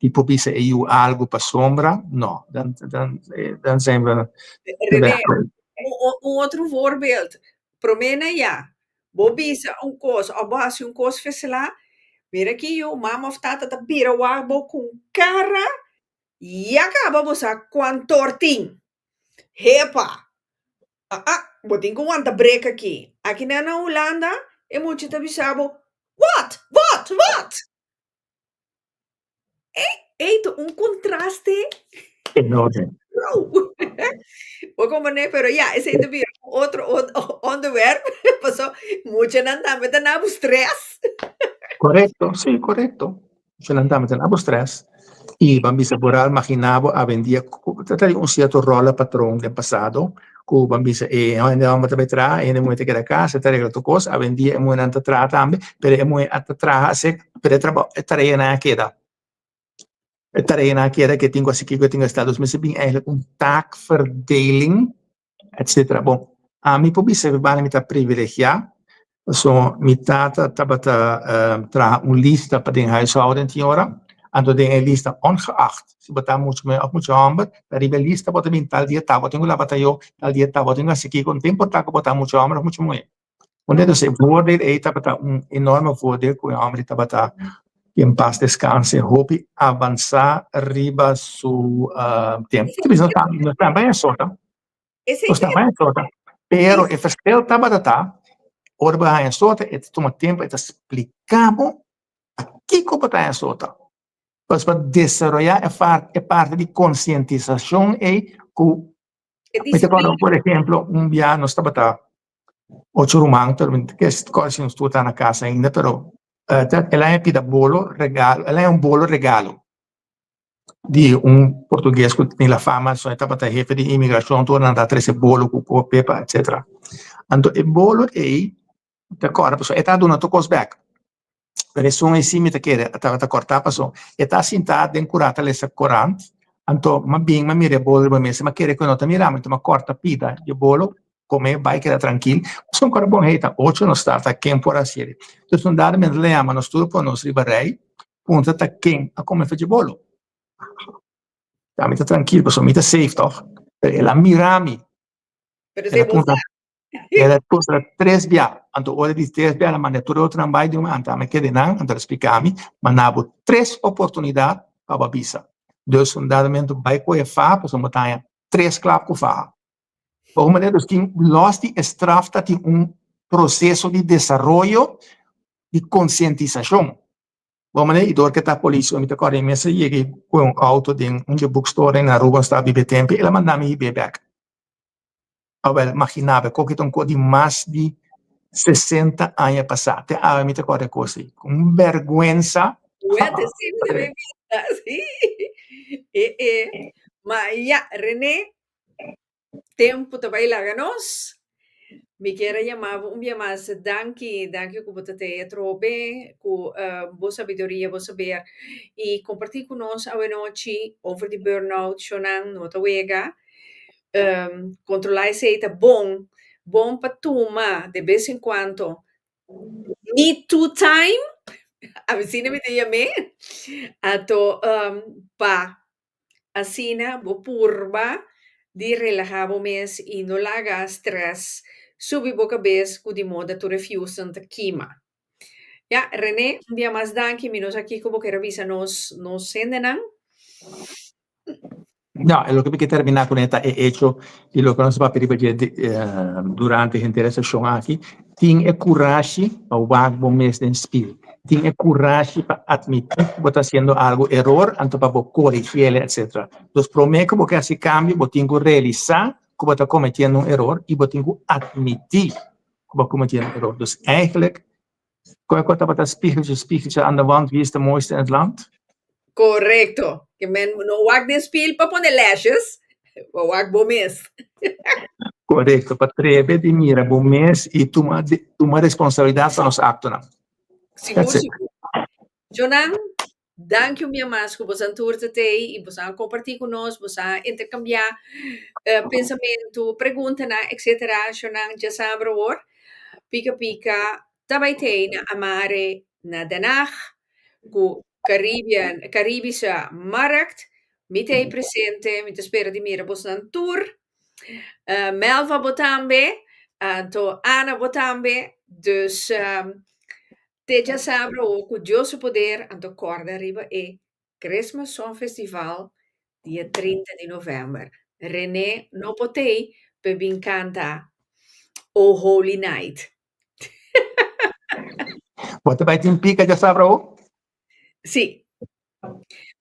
di por bisa e yu algu pasobra, no, dan, dan, dan zijn we René, un otro voorbeeld, promé na ya, bo bisa un kos òf bo hasi un kos feselá, Mira aki yu, mama of tata ta bira wak bo ku un kara, ya kaba bo sa kuantor tin. Hepa! Ah ah, bo tin ku wanta brek aki. Akinan na Hulanda e mucha ta bisa bo, Wat? Wat? Wat? Ey, ey ta un kontraste. Enorme. Rou. Bo komprendé? Pero ya, esei ta bira un otro onderwerp. Paso muchanan tambe ta na bo stress. Korekto, sí, korekto. Muchanan tambe ta na bo stress. I ban bisa vooral magina bo awendia ku ta tin un sierto rollenpatroon den pasado ku ban bisa e hende homber ta bai traha, e hende muhé ta keda kas, e ta regla tur kos. Awendia e muhénan ta traha tambe, pero e muhé a ta traha asek, pero e trabou e tareanan a keda. E tareanan a keda ke tin ku hasi kiko, e tin ku hasi tal. Dus mester bin eigenlijk un taakverdeling etcetera. Bon, ami por bisa mi ta privilegiá Paso mi tata tabata traha un lista pa den huishouden tin ora, anto den e lista ongeacht si bo ta mucha muher of mucha homber, ta riba e lista bo ta bin tal dia ta bo tin ku laba tayo, tal dia ta bo tin ku hasi kiko, no ta importa ku bo ta mucha homber of mucha muher. Unda entonces e voordeel ei tabata un enorme voordeel ku e homber tabata en paz descanse hopi avansa riba su tempo. Nos ta bai sota. Nos ta bai sota. Pero e verschil tabata ta, ora bo haña sota e ta tuma tempo e ta splika bo pakiko bo ta haña sota. Pues pa desaroyá e parti di konsientisashon ei ku mi ta kòrda por ehemplo un bia nos tabata ocho ruman pero mi ta kòrda si nos tur ta na kas ainda pero el a haña pida bolo regalo el a haña un bolo regalo. Di un portugues ku tin la fama so e tabata hefe di imigrashon tur nan ta trese bolo ku ku pepa etcetera. Anto e bolo ei ta kòrda pasobra e ta duna tur kos bèk pero esun ei si mi ta kere tabata kòrtá pasobra e ta sintá den kurá ta lesa korant anto m'a bin m'a mira e bolo riba mesa m'a kere ku e no ta mira mi anto m'a kòrta pida di e bolo kome bai keda trankil pasobra un kòrda bon hey ta ocho nos ta ta ken por hasié. Entonces un dado momento el a yama nos tur pone nos riba rei Puntra ta ken a come fecha bolo. Ya mi ta trankil pasobra mi ta safe toch. Pero el a mira mi. Pero El a se bo puntra, sa. el a puntra tres bia. Anto ora di tres bia el a manda tur e otronan bai di un anto ami kede nan, anto el a splika mi, ma na bo tres oportunidad pa bo a bisa. Dus un dado momento bai kohe faha pasobra bo ta haña tres klap ku faha. Pa un manera dus tin los di e straf ta tin un proseso di desaroyo di konsientisashon. Bon manera i dor ke ta polis mi ta kòrda mi mester yega ku un outo den un dje bookstore na Aruba nos ta biba e tempu el a manda mi hib'é bèk. Awèl magina bo koke ta un kos di mas di 60 aña pasá te awe mi ta kòrda e kos ei ku un bèrgwensa. Wete si mi ta bin bisa si e e ma ya Rene Tempu ta bai laga nos. Mi kier a yama bo un bia mas danki, danki ku bo ta te atrobe ku bo sabiduria, bo saber i kompartí ku nos awenochi over di burnout, shownan no ta wega. Kontrolá esei ta bon, bon pa tuma de bes en kuanto me too time, asina mi ta yam'é, anto pa Asina bo purba di relahá bo mes i no laga strès subi bo kabes ku di moda tur e fiusnan ta kima. Ya, René, un dia mas danki. Mi no sa kiko bo kier a bisa nos nos hendenan. No, e loke mi ke terminá kuné ta e echo di loke nos a papia riba dje durante henter e seshon aki, tin e kurashi pa wak bo mes den spil. Tin e kurashi pa atmití ku bo ta hasiendo algu eror, anto pa bo korigiel, etcetera. Dus promé ku bo ke hasi kambio, bo tin ku realisá ku bo ta kometiendo un eror i bo tin ku atmití ku bo a kometiendo un eror. Dus eigenlijk, kua ku tabata spiegeltje, spiegeltje aan de wand, wie is de mooiste in het land? Korekto. Ke men no wak den spiel pa pone lashes, bo wak bo mes. Korekto, pa trebe di mira bo mes i tuma tuma responsabilidat pa nos aktonan. Sigur, That's it. sigur. Jonan, danki un bia mas ku bosan tur ta tei i bosan a kompartí ku nos, bosan a interkambiá eh, pensamentu, preguntanan, etcétera. Jonan, djasabra awor, pika pika ta bai tei na Amare na Den Haag ku Caribbean, Caribische Markt. Mi ta ei presente, mi ta spera di mira bosnan tur. Melva bo tambe, anto Ana bo tambe. Dus Te djasabra awo ku Dios su poder anto kòrda riba e Christmas Song Festival dia 30 di novèmber. René no por t'ei p'e bin kanta O Holy Night. Bo ta bai tin pika djasabra awo? Sí.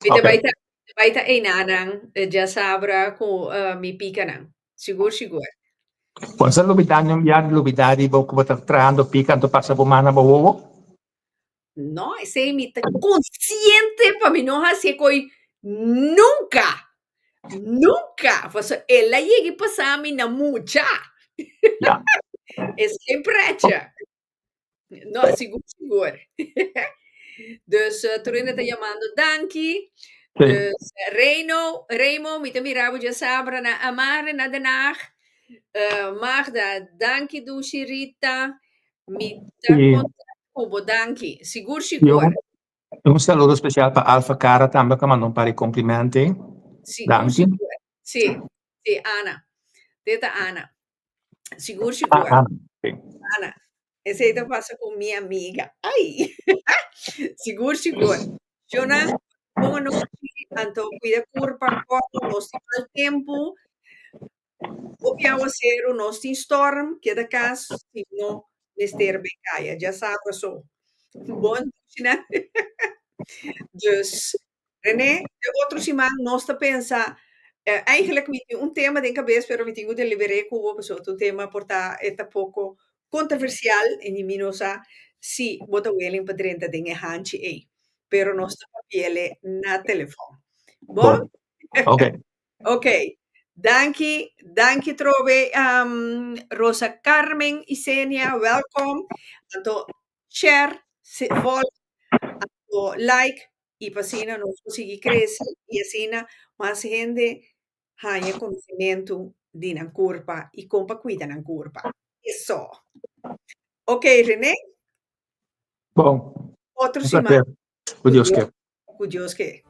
Mi ta bai ta bai ta einanan djasabra ku mi pikanan. Sigur sigur. Bo sa lubidá niun bia di lubidá di bo ku bo ta trahando pika anto pasa bo man na bo wowo? No, esei mi ta konsiente pa mi no hasi e koi nunka. Nunka! Pasobra el a yega i pasa mi na mucha. Ya. Esei precha. No, sigur sigur. Dus tur hende ta yamando danki. Sí. Dus Reino, Remo, mi ta mira bo djasabra na Amare na Den Haag. Magda, danki dushi Rita. Mi ta Sí. kontent ku bo, danki. Sigur Y sigur. un saludo especial pa Alfa Cara tambe ku a manda un par di komplimente. Sigur Danki. sigur. Sí, sí, Ana. Dit ta Ana. Sigur sigur. Ah, sí. Ana. Esei ta pasa ku mi amiga. Ai! Sigur sigur. Shona, bon anochi. Anto kuida kurpa, kòrda nos tin mal tempu. Hopi awaseru, nos tin storm, keda kas si no mester bay kaya. Djasabra so. Bon nochi nan. Dus, René, de otro siman nos ta pensa, eigenlijk mi tin un tema den kabes, pero mi tin ku deliber'é ku bo pasobra ta un tema por ta e ta poko kontroversial i mi no sa si bo ta willing pa drenta den e hanchi ei. Pero nos ta papi'el na telefòn. Bon? Bon. Ok. Ok. Danki, danki trobe Rosa Carmen Isenia, welkom. Anto share, volg, anto like i pa asina nos por sigui krese i asina mas hende haña konosementu di nan kurpa i kon pa kuida nan kurpa. Eso. Ok, René. Bon. Otro Un siman. placer. Ku Dios ke. Ku Dios ke.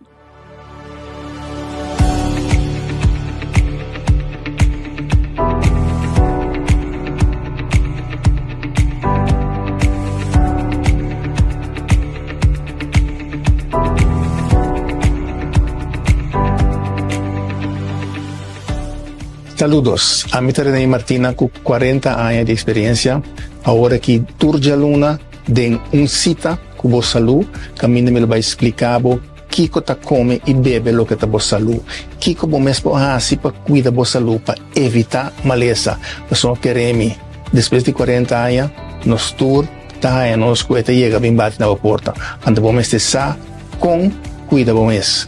Saludos, ami ta Rene Martina ku 40 aña di eksperensia. Awor aki tur djaluna den un sita ku bo salú, kaminda mi lo bai splika bo kiko ta kome i bebe loke ta bo salú, kiko bo mes por hasi pa kuida bo salú pa evitá malesa. Pasobra kere mi, despues di 40 aña nos tur ta haña nos ku e ta yega bin bati na bo porta. Anto bo mester sa kon kuida bo mes.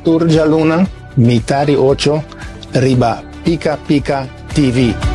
Tur djaluna, mitá di ocho, riba Pika Pika TV.